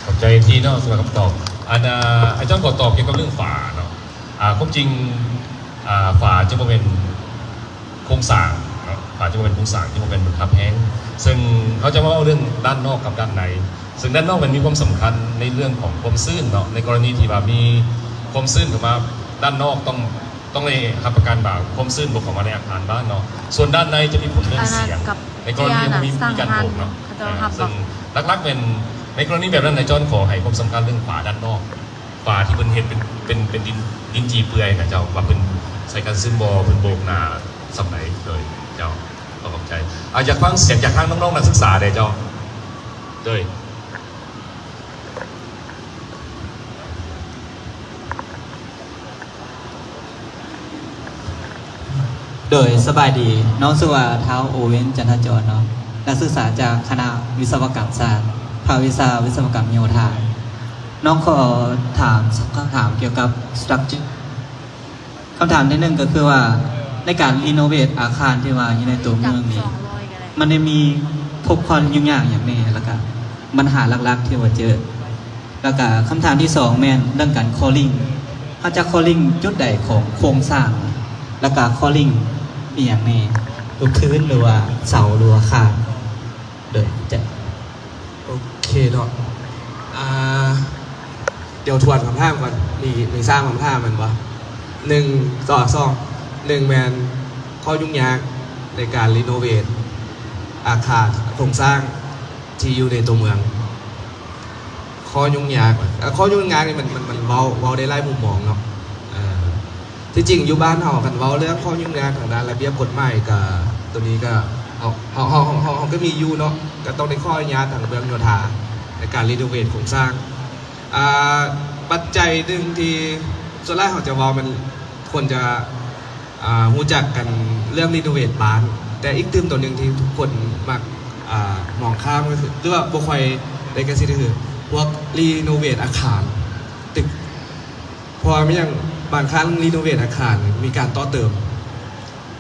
ຂອບໃຈທີ່ເນາະ ສຳລັບຄຳຕອບ. ອັນ ອາ ອາຈານຂໍຕອບກ່ຽວກັບເລື່ອງຝາເນາະ. ອາ ຄວາມຈິງ ອາ ຝາຈະບໍ່ແມ່ນໂຄງສ້າງເນາະ, ຝາຈະບໍ່ແມ່ນໂຄງສ້າງ ຈະບໍ່ແມ່ນບັນທັບແຮງ. ເຊິ່ງເຮົາຈະມາເວົ້າເລື່ອງດ້ານນອກກັບດ້ານໃນ, ເຊິ່ງດ້ານນອກມັນມີຄວາມສຳຄັນໃນເລື່ອງຂອງຄວາມຊື້ນເນາະ, ໃນກໍລະນີທີ່ວ່າມີຄວາມຊື້ນເຂົ້າມາດ້ານນອກ ຕ້ອງ ຕ້ອງໄດ້ຮັບປະກັນວ່າຄວາມຊື້ນບໍ່ເຂົ້າມາໃນອາຄານບ້ານເນາະ. ສ່ວນດ້ານໃນຈະມີຜົນເລື່ອງສຽງ ໃນກໍລະນີທີ່ມີ ມີການໂບກເນາະ. ເອີ ເຊິ່ງຫຼັກໆແມ່ນໃນກໍລະນີແບບນັ້ນ ອາຈານຂໍໃຫ້ຄວາມສຳຄັນເລື່ອງຝາດ້ານນອກ. ຝາທີ່ເພິ່ນເຮັດເປັນ ເປັນ ເປັນດິນ ດິນຈີ່ເປື່ອຍນະເຈົ້າ, ວ່າເພິ່ນໃສ່ກັນຊຶມບໍ່, ເພິ່ນໂບກໜາສ່ຳໃດ. ໂດຍ ເຈົ້າ ຂໍຂອບໃຈ. ອາ ຢາກຟັງສຽງຈາກທາງນ້ອງໆນັກສຶກສາແດ່ເຈົ້າ. ໂດຍ. ໂດຍ ສະບາຍດີ, ນ້ອງຊື່ວ່າ ທ້າວ ໂອເວັນ ຈັນທະຈອນ ເນາະ, ນັກສຶກສາຈາກຄະນະວິສະວະກຳສາດ ພາກວິຊາວິສະວະກຳໂຍທາ. ນ້ອງຂໍຖາມຄຳຖາມກ່ຽວກັບ structure. ຄຳຖາມທີໜຶ່ງກໍຄືວ່າ ໃນການ renovate ອາຄານທີ່ວ່າຢູ່ໃນຕົວເມືອງນີ້ ມັນໄດ້ມີພົບຄວາມຫຍຸ້ງຍາກຫຍັງແດ່ ແລ້ວກະບັນຫາຫຼັກໆທີ່ວ່າເຈີ? ແລ້ວກະຄຳຖາມທີສອງແມ່ນເລື່ອງການ calling, ເຮົາຈະ calling ຈຸດໃດຂອງໂຄງສ້າງ ແລ້ວກະ calling ອີ່ຫຍັງແດ່ ລູກພື້ນ ຫຼືວ່າເສົາ ຫຼືວ່າຄານ? ໂດຍ ຈະ ໂອເຄເນາະ. ອ່າ ດຽວທວນຄຳຖາມກ່ອນ. ມີ ມີສາມຄຳຖາມແມ່ນບໍ່? ໜຶ່ງ ສອງ ໜຶ່ງແມ່ນຂໍ້ຫຍຸ້ງຍາກໃນການ renovate ອາຄານ ໂຄງສ້າງທີ່ຢູ່ໃນຕົວເມືອງ. ຂໍ້ຫຍຸ້ງຍາກ ເອີ ຂໍ້ຫຍຸ້ງຍາກນີ້ມັນ ມັນ ມັນເວົ້າ ເວົ້າໄດ້ຫຼາຍມຸມມອງເນາະ. ເອີ ທີ່ຈິງຢູ່ບ້ານເຮົາ ຄັນເວົ້າເລື່ອງຂໍ້ຫຍຸ້ງຍາກທາງດ້ານລະບຽບກົດໝາຍ ກະ ໂຕນີ້ກະ ເຮົາ ເຮົາ ເຮົາ ເຮົາ ເຮົາ ເຮົາກະມີຢູ່ເນາະ, ກະຕ້ອງໄດ້ຂໍອະນຸຍາດທາງເບື້ອງໂຍທາໃນການ renovate ໂຄງສ້າງ. ອ່າ ປັດໄຈໜຶ່ງທີ່ສ່ວນຫຼາຍເຮົາຈະເວົ້າແມ່ນ ຄວນຈະ ອ່າ ຮູ້ຈັກກັນເລື່ອງ renovate ບ້ານ, ແຕ່ອີກຕື່ມໂຕໜຶ່ງທີ່ທຸກຄົນມັກ ອ່າ ມອງຂ້າມກໍຄື ຫຼືວ່າບໍ່ຄ່ອຍໄດ້ໃກ້ຊິດ ກໍຄືພວກ renovate ອາຄານຕຶກ. ເພາະວ່າມີຫຍັງ ບາງຄັ້ງ renovate ອາຄານມີການຕໍ່ເຕີມ,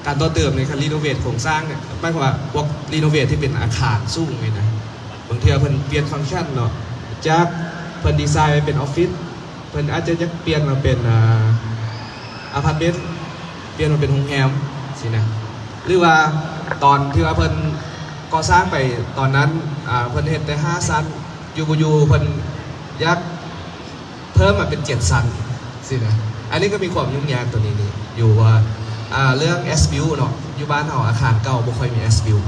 ການຕໍ່ເຕີມໃນການ renovate ໂຄງສ້າງນີ້ ໝາຍຄວາມວ່າພວກ renovate ທີ່ເປັນອາຄານສູງນີ້ນະ, ບາງເທື່ອເພິ່ນປ່ຽນຟັງຊັນເນາະ, ຈາກເພິ່ນດີໄຊໄວ້ເປັນອອບຟິດ ເພິ່ນອາດຈະຢາກປ່ຽນມາເປັນ ອ່າ ອາພາດເມັນ, ປ່ຽນມາເປັນໂຮງແຮມຊີ້ນະ. ຫຼືວ່າຕອນທີ່ວ່າເພິ່ນກໍ່ສ້າງໄປຕອນນັ້ນ ອ່າ ເພິ່ນເຮັດແຕ່ຫ້າຊັ້ນ, ຢູ່ບໍ່ຢູ່ເພິ່ນຢາກເພີ່ມມາເປັນເຈັດຊັ້ນຊີ້ນະ. ອັນນີ້ກໍມີຄວາມຫຍຸ້ງຍາກໂຕນີ້ນີ້ຢູ່ວ່າ ອ່າ ເລື່ອງ as built ເນາະ, ຢູ່ບ້ານເຮົາອາຄານເກົ່າບໍ່ຄ່ອຍມີ as built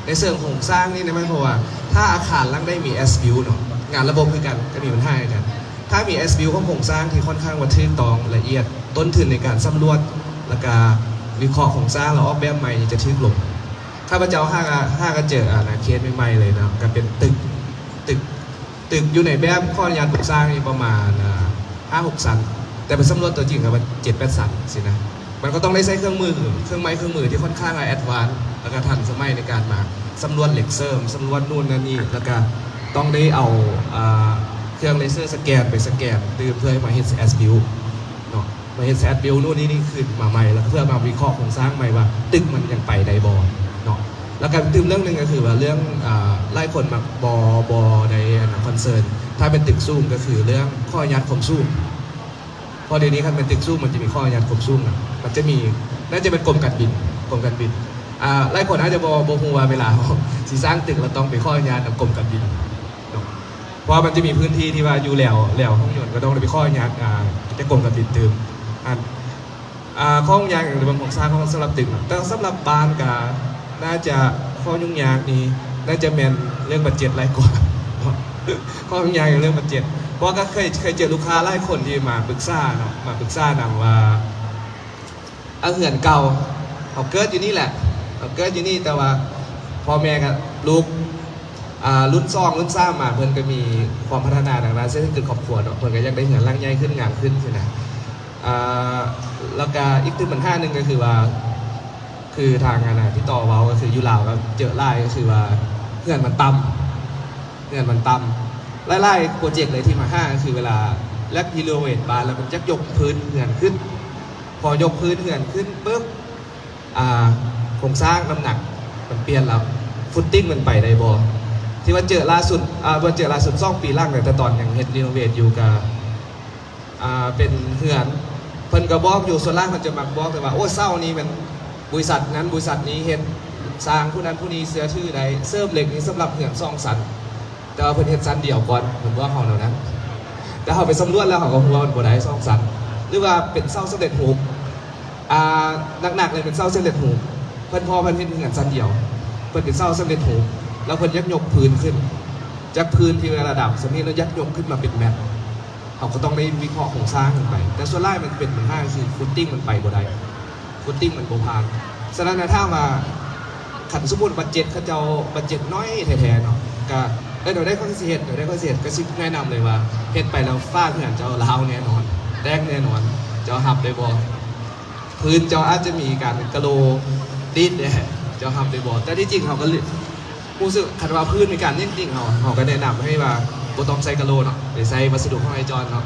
ໃນເຊີງໂຄງສ້າງນີ້ນະ. ໝາຍຄວາມວ່າຖ້າອາຄານຫຼັງໃດມີ as built ເນາະ, ງານລະບົບຄືກັນ ກໍມີບັນຫາຄືກັນ. ຖ້າມີ as built ຂອງໂຄງສ້າງທີ່ຄ່ອນຂ້າງວ່າຖືກຕ້ອງລະອຽດ, ຕົ້ນທຶນໃນການສຳຫຼວດ ແລ້ວກະວິເຄາະໂຄງສ້າງ ແລ້ວອອກແບບໃໝ່ນີ້ຈະຖືກລົງ. ຂ້າພະເຈົ້າຫາກະ ຫາກະເຈີ ອາ ເຄສໃໝ່ໆເລີຍເນາະ, ກະເປັນຕຶກ ຕຶກ ຕຶກຢູ່ໃນແບບຂໍອະນຸຍາດໂຄງສ້າງນີ້ປະມານ ອາ ຫ້າຫົກຊັ້ນ, ແຕ່ໄປສຳຫຼວດຕົວຈິງກໍວ່າເຈັດແປດຊັ້ນຊີ້ນະ. ມັນກໍຕ້ອງໄດ້ໃຊ້ເຄື່ອງມື ເຄື່ອງໄມ້ເຄື່ອງມືທີ່ຄ່ອນຂ້າງວ່າ advance ແລ້ວກໍທັນສະໄໝໃນການມາສຳຫຼວດເຫຼັກເສີມ, ສຳຫຼວດນູ້ນນັ້ນນີ້, ແລ້ວກໍຕ້ອງໄດ້ເອົາ ອ່າ ເຄື່ອງ laser scan ໄປສະແກນຕື່ມ ເພື່ອໃຫ້ມາເຮັດ as built ເນາະ, ມາເຮັດ as built ນູ້ນນີ້ນີ້ຄືນມາໃໝ່, ແລ້ວກໍເພື່ອມາວິເຄາະໂຄງສ້າງໃໝ່ວ່າຕຶກມັນຍັງໄປໄດ້ບໍ່ເນາະ. ແລ້ວກໍຕື່ມເລື່ອງໜຶ່ງກໍຄືວ່າເລື່ອງ ອ່າ ຫຼາຍຄົນມັກບໍ່ ບໍ່ໄດ້ອັນ concern ຖ້າເປັນຕຶກສູງ ກໍຄືເລື່ອງຂໍອະນຸຍາດຄວາມສູງ. ເພາະດຽວນີ້ຄັນແມ່ນຕຶກສູງ ມັນຈະມີຂໍອະນຸຍາດຄວາມສູງນະ, ມັນຈະມີ ໜ້າຈະເປັນກົມການບິນ ກົມການບິນ. ອ່າ ຫຼາຍຄົນອາດຈະບໍ່ ບໍ່ຮູ້ວ່າເວລາເຮົາຊິສ້າງຕຶກ ເຮົາຕ້ອງໄປຂໍອະນຸຍາດນຳກົມການບິນເນາະ, ເພາະວ່າມັນຈະມີພື້ນທີ່ທີ່ວ່າຢູ່ແລວ ແລວຫ້ອງຍົນ ກໍຕ້ອງໄດ້ໄປຂໍອະນຸຍາດ ອ່າ ຈາກກົມການບິນຕື່ມ. ອັນ ອ່າ ຂໍ້ຫຍຸ້ງຍາກໃນເລື່ອງໂຄງສ້າງຂອງ ສຳລັບຕຶກເນາະ ແຕ່ສຳລັບບ້ານກະໜ້າຈະ ຂໍ້ຫຍຸ້ງຍາກນີ້ໜ້າຈະແມ່ນເລື່ອງບັດເຈັດຫຼາຍກວ່າເນາະ ຂໍ້ຫຍຸ້ງຍາກເລື່ອງບັດເຈັດ ເພາະວ່າກໍເຄີຍ ເຄີຍເຈີລູກຄ້າຫຼາຍຄົນທີ່ມາປຶກສາເນາະ ມາປຶກສານຳວ່າ ອາ ເຮືອນເກົ່າ ເຮົາເກີດຢູ່ນີ້ແຫຼະ ເຮົາເກີດຢູ່ນີ້ ແຕ່ວ່າພໍ່ແມ່ກັບລູກ ອ່າ ລຸ້ນສອງລຸ້ນສາມມາ ເພິ່ນກໍມີຄວາມພັດທະນາທາງດ້ານເສດຖະກິດຄອບຄົວເນາະ ເພິ່ນກໍຢາກໄດ້ເຮືອນຫຼັງໃຫຍ່ຂຶ້ນ ງາມຂຶ້ນຊີ້ນະ ອ່າ ແລ້ວກະອີກຕື່ມບັນຫາໜຶ່ງກໍຄືວ່າ ຄືທາງອັນນ່າ ພີ່ຕໍ່ເວົ້າ ກໍຄືຢູ່ລາວກໍເຈີຫຼາຍ ກໍຄືວ່າເຮືອນມັນຕ່ຳ ເຮືອນມັນຕ່ຳ ຫຼາຍໆໂປເຈັກເລີຍທີ່ມາຫາ ກໍຄືເວລາຢາກຣີໂນເວດບ້ານ ແລ້ວມັນຢາກຍົກພື້ນເຮືອນຂຶ້ນ ພໍຍົກພື້ນເຮືອນຂຶ້ນປຶບ ອ່າ ໂຄງສ້າງນ້ຳໜັກມັນປ່ຽນແລ້ວ ຟຸດຕິງມັນໄປໄດ້ບໍ່ ທີ່ວ່າເຈີລ່າສຸດ ອ່າ ບໍ່ເຈີລ່າສຸດສອງປີຫຼັງ ແຕ່ຕອນຍັງເຮັດຣີໂນເວດຢູ່ ກະ ອ່າ ເປັນເຮືອນ ເພິ່ນກໍບອກຢູ່ ສ່ວນຫຼາຍເພິ່ນຈະມັກບອກແຕ່ວ່າ ໂອ້ ເສົານີ້ແມ່ນບໍລິສັດນັ້ນບໍລິສັດນີ້ເຮັດ ຊ່າງຜູ້ນັ້ນຜູ້ນີ້ເຊື່ອຖືໄດ້ ເສີບເຫຼັກນີ້ສຳລັບເຮືອນສອງຊັ້ນ ແຕ່ວ່າເພິ່ນເຮັດຊັ້ນດຽວກ່ອນ ເພິ່ນບອກເຮົາແນວນັ້ນ ແຕ່ເຮົາໄປສຳຫຼວດແລ້ວ ເຮົາກໍຮູ້ວ່າມັນບໍ່ໄດ້ສອງຊັ້ນ ຫຼືວ່າເປັນເສົາສຳເລັດຮູບ ອ່າ ໜັກໆເລີຍເປັນເສົາສຳເລັດຮູບ ເພິ່ນ ເພາະເພິ່ນເຮັດເຮືອນຊັ້ນດຽວ ເພິ່ນເປັນເສົາສຳເລັດຮູບ ແລ້ວເພິ່ນຢາກຍົກພື້ນຂຶ້ນ ຈາກພື້ນທີ່ວ່າລະດັບສ່ຳນີ້ ແລ້ວຢາກຍົກຂຶ້ນມາເປັນແມັດ ເຮົາກໍຕ້ອງໄດ້ວິເຄາະໂຄງສ້າງກັນໄປ ແຕ່ສ່ວນຫຼາຍມັນເປັນບັນຫາຄືຟຸດຕິງມັນໄປບໍ່ໄດ້ ຟຸດຕິງມັນບໍ່ຜ່ານ ສະນັ້ນນະ ຖາມວ່າ ຄັນສົມມຸດບັດເຈັດ ເຂົາເຈົ້າບັດເຈັດໜ້ອຍແທ້ໆເນາະ ກະ ເອີ ແນວໃດຂ້ອຍຊິເຮັດ ແນວໃດຂ້ອຍຊິເຮັດ ກໍຊິແນະນຳເລີຍວ່າ ເຮັດໄປແລ້ວຝາເຮືອນເຈົ້າລາວແນ່ນອນ ແຕກແນ່ນອນ ເຈົ້າຮັບໄດ້ບໍ່? ພື້ນເຈົ້າອາດຈະມີການກະໂຫຼດີດແດ່ ເຈົ້າຮັບໄດ້ບໍ່? ແຕ່ທີ່ຈິງເຮົາກໍ ຮູ້ສຶກຄັນວ່າພື້ນມີການເໜັງຕີງເຮົາ ເຮົາກໍແນະນຳໃຫ້ວ່າບໍ່ຕ້ອງໃສ່ກະໂຫຼເນາະ ໄປໃສ່ວັດສະດຸຂອງໄອຈອນເນາະ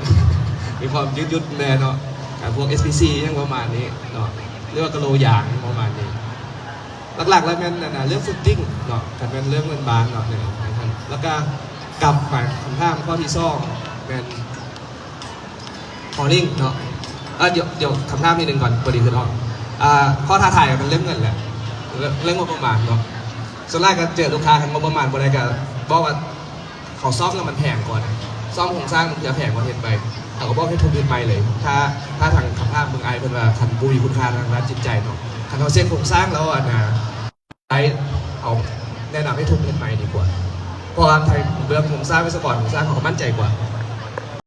ມີຄວາມຍືດຢຸດແດ່ເນາະ ການພວກ ເອສພີຊີ ຫຍັງປະມານນີ້ເນາະ ຫຼືວ່າກະໂຫຼຢາງປະມານນີ້ ຫຼັກໆແລ້ວແມ່ນອັນນ່າເລື່ອງຟຸດຕິງເນາະ ຄັນແມ່ນເລື່ອງເງິນບາດເນາະ ແລ້ວກໍກັບມາຄຳຖາມຂໍ້ທີສອງແມ່ນ ຮໍລິງເນາະ ເອີ ດຽວ ດຽວຄຳຖາມນິດໜຶ່ງກ່ອນ ພໍດີຄິດອອກ ອ່າ ຂໍ້ທ້າທາຍກໍເປັນເລື່ອງເງິນແຫຼະ ເລື່ອງ ເລື່ອງງົບປະມານເນາະ ສ່ວນຫຼາຍກໍເຈີລູກຄ້າ ຄັນງົບປະມານບໍ່ໄດ້ກໍບອກວ່າ ເຂົາສ້ອມແລ້ວມັນແພງກວ່ານະ ສ້ອມໂຄງສ້າງມັນເທື່ອແພງກວ່າເຮັດໃໝ່ ເຂົາກໍບອກໃຫ້ທຸບເຮັດໃໝ່ເລີຍ ຖ້າ ຖ້າທາງຄຳຖາມເບິ່ງອ້າຍເພິ່ນວ່າ ຄັນບໍ່ມີຄຸນຄ່າທາງດ້ານຈິດໃຈເນາະ ຄັນເຮົາເຊັກໂຄງສ້າງແລ້ວອັນນ່າ ໄດ້ ເຮົາແນະນຳໃຫ້ທຸບເຮັດໃໝ່ດີກວ່າ ເພາະວ່າທາງເບື້ອງໂຄງສ້າງ ວິສະກອນໂຄງສ້າງເຂົາກໍໝັ້ນໃຈກວ່າ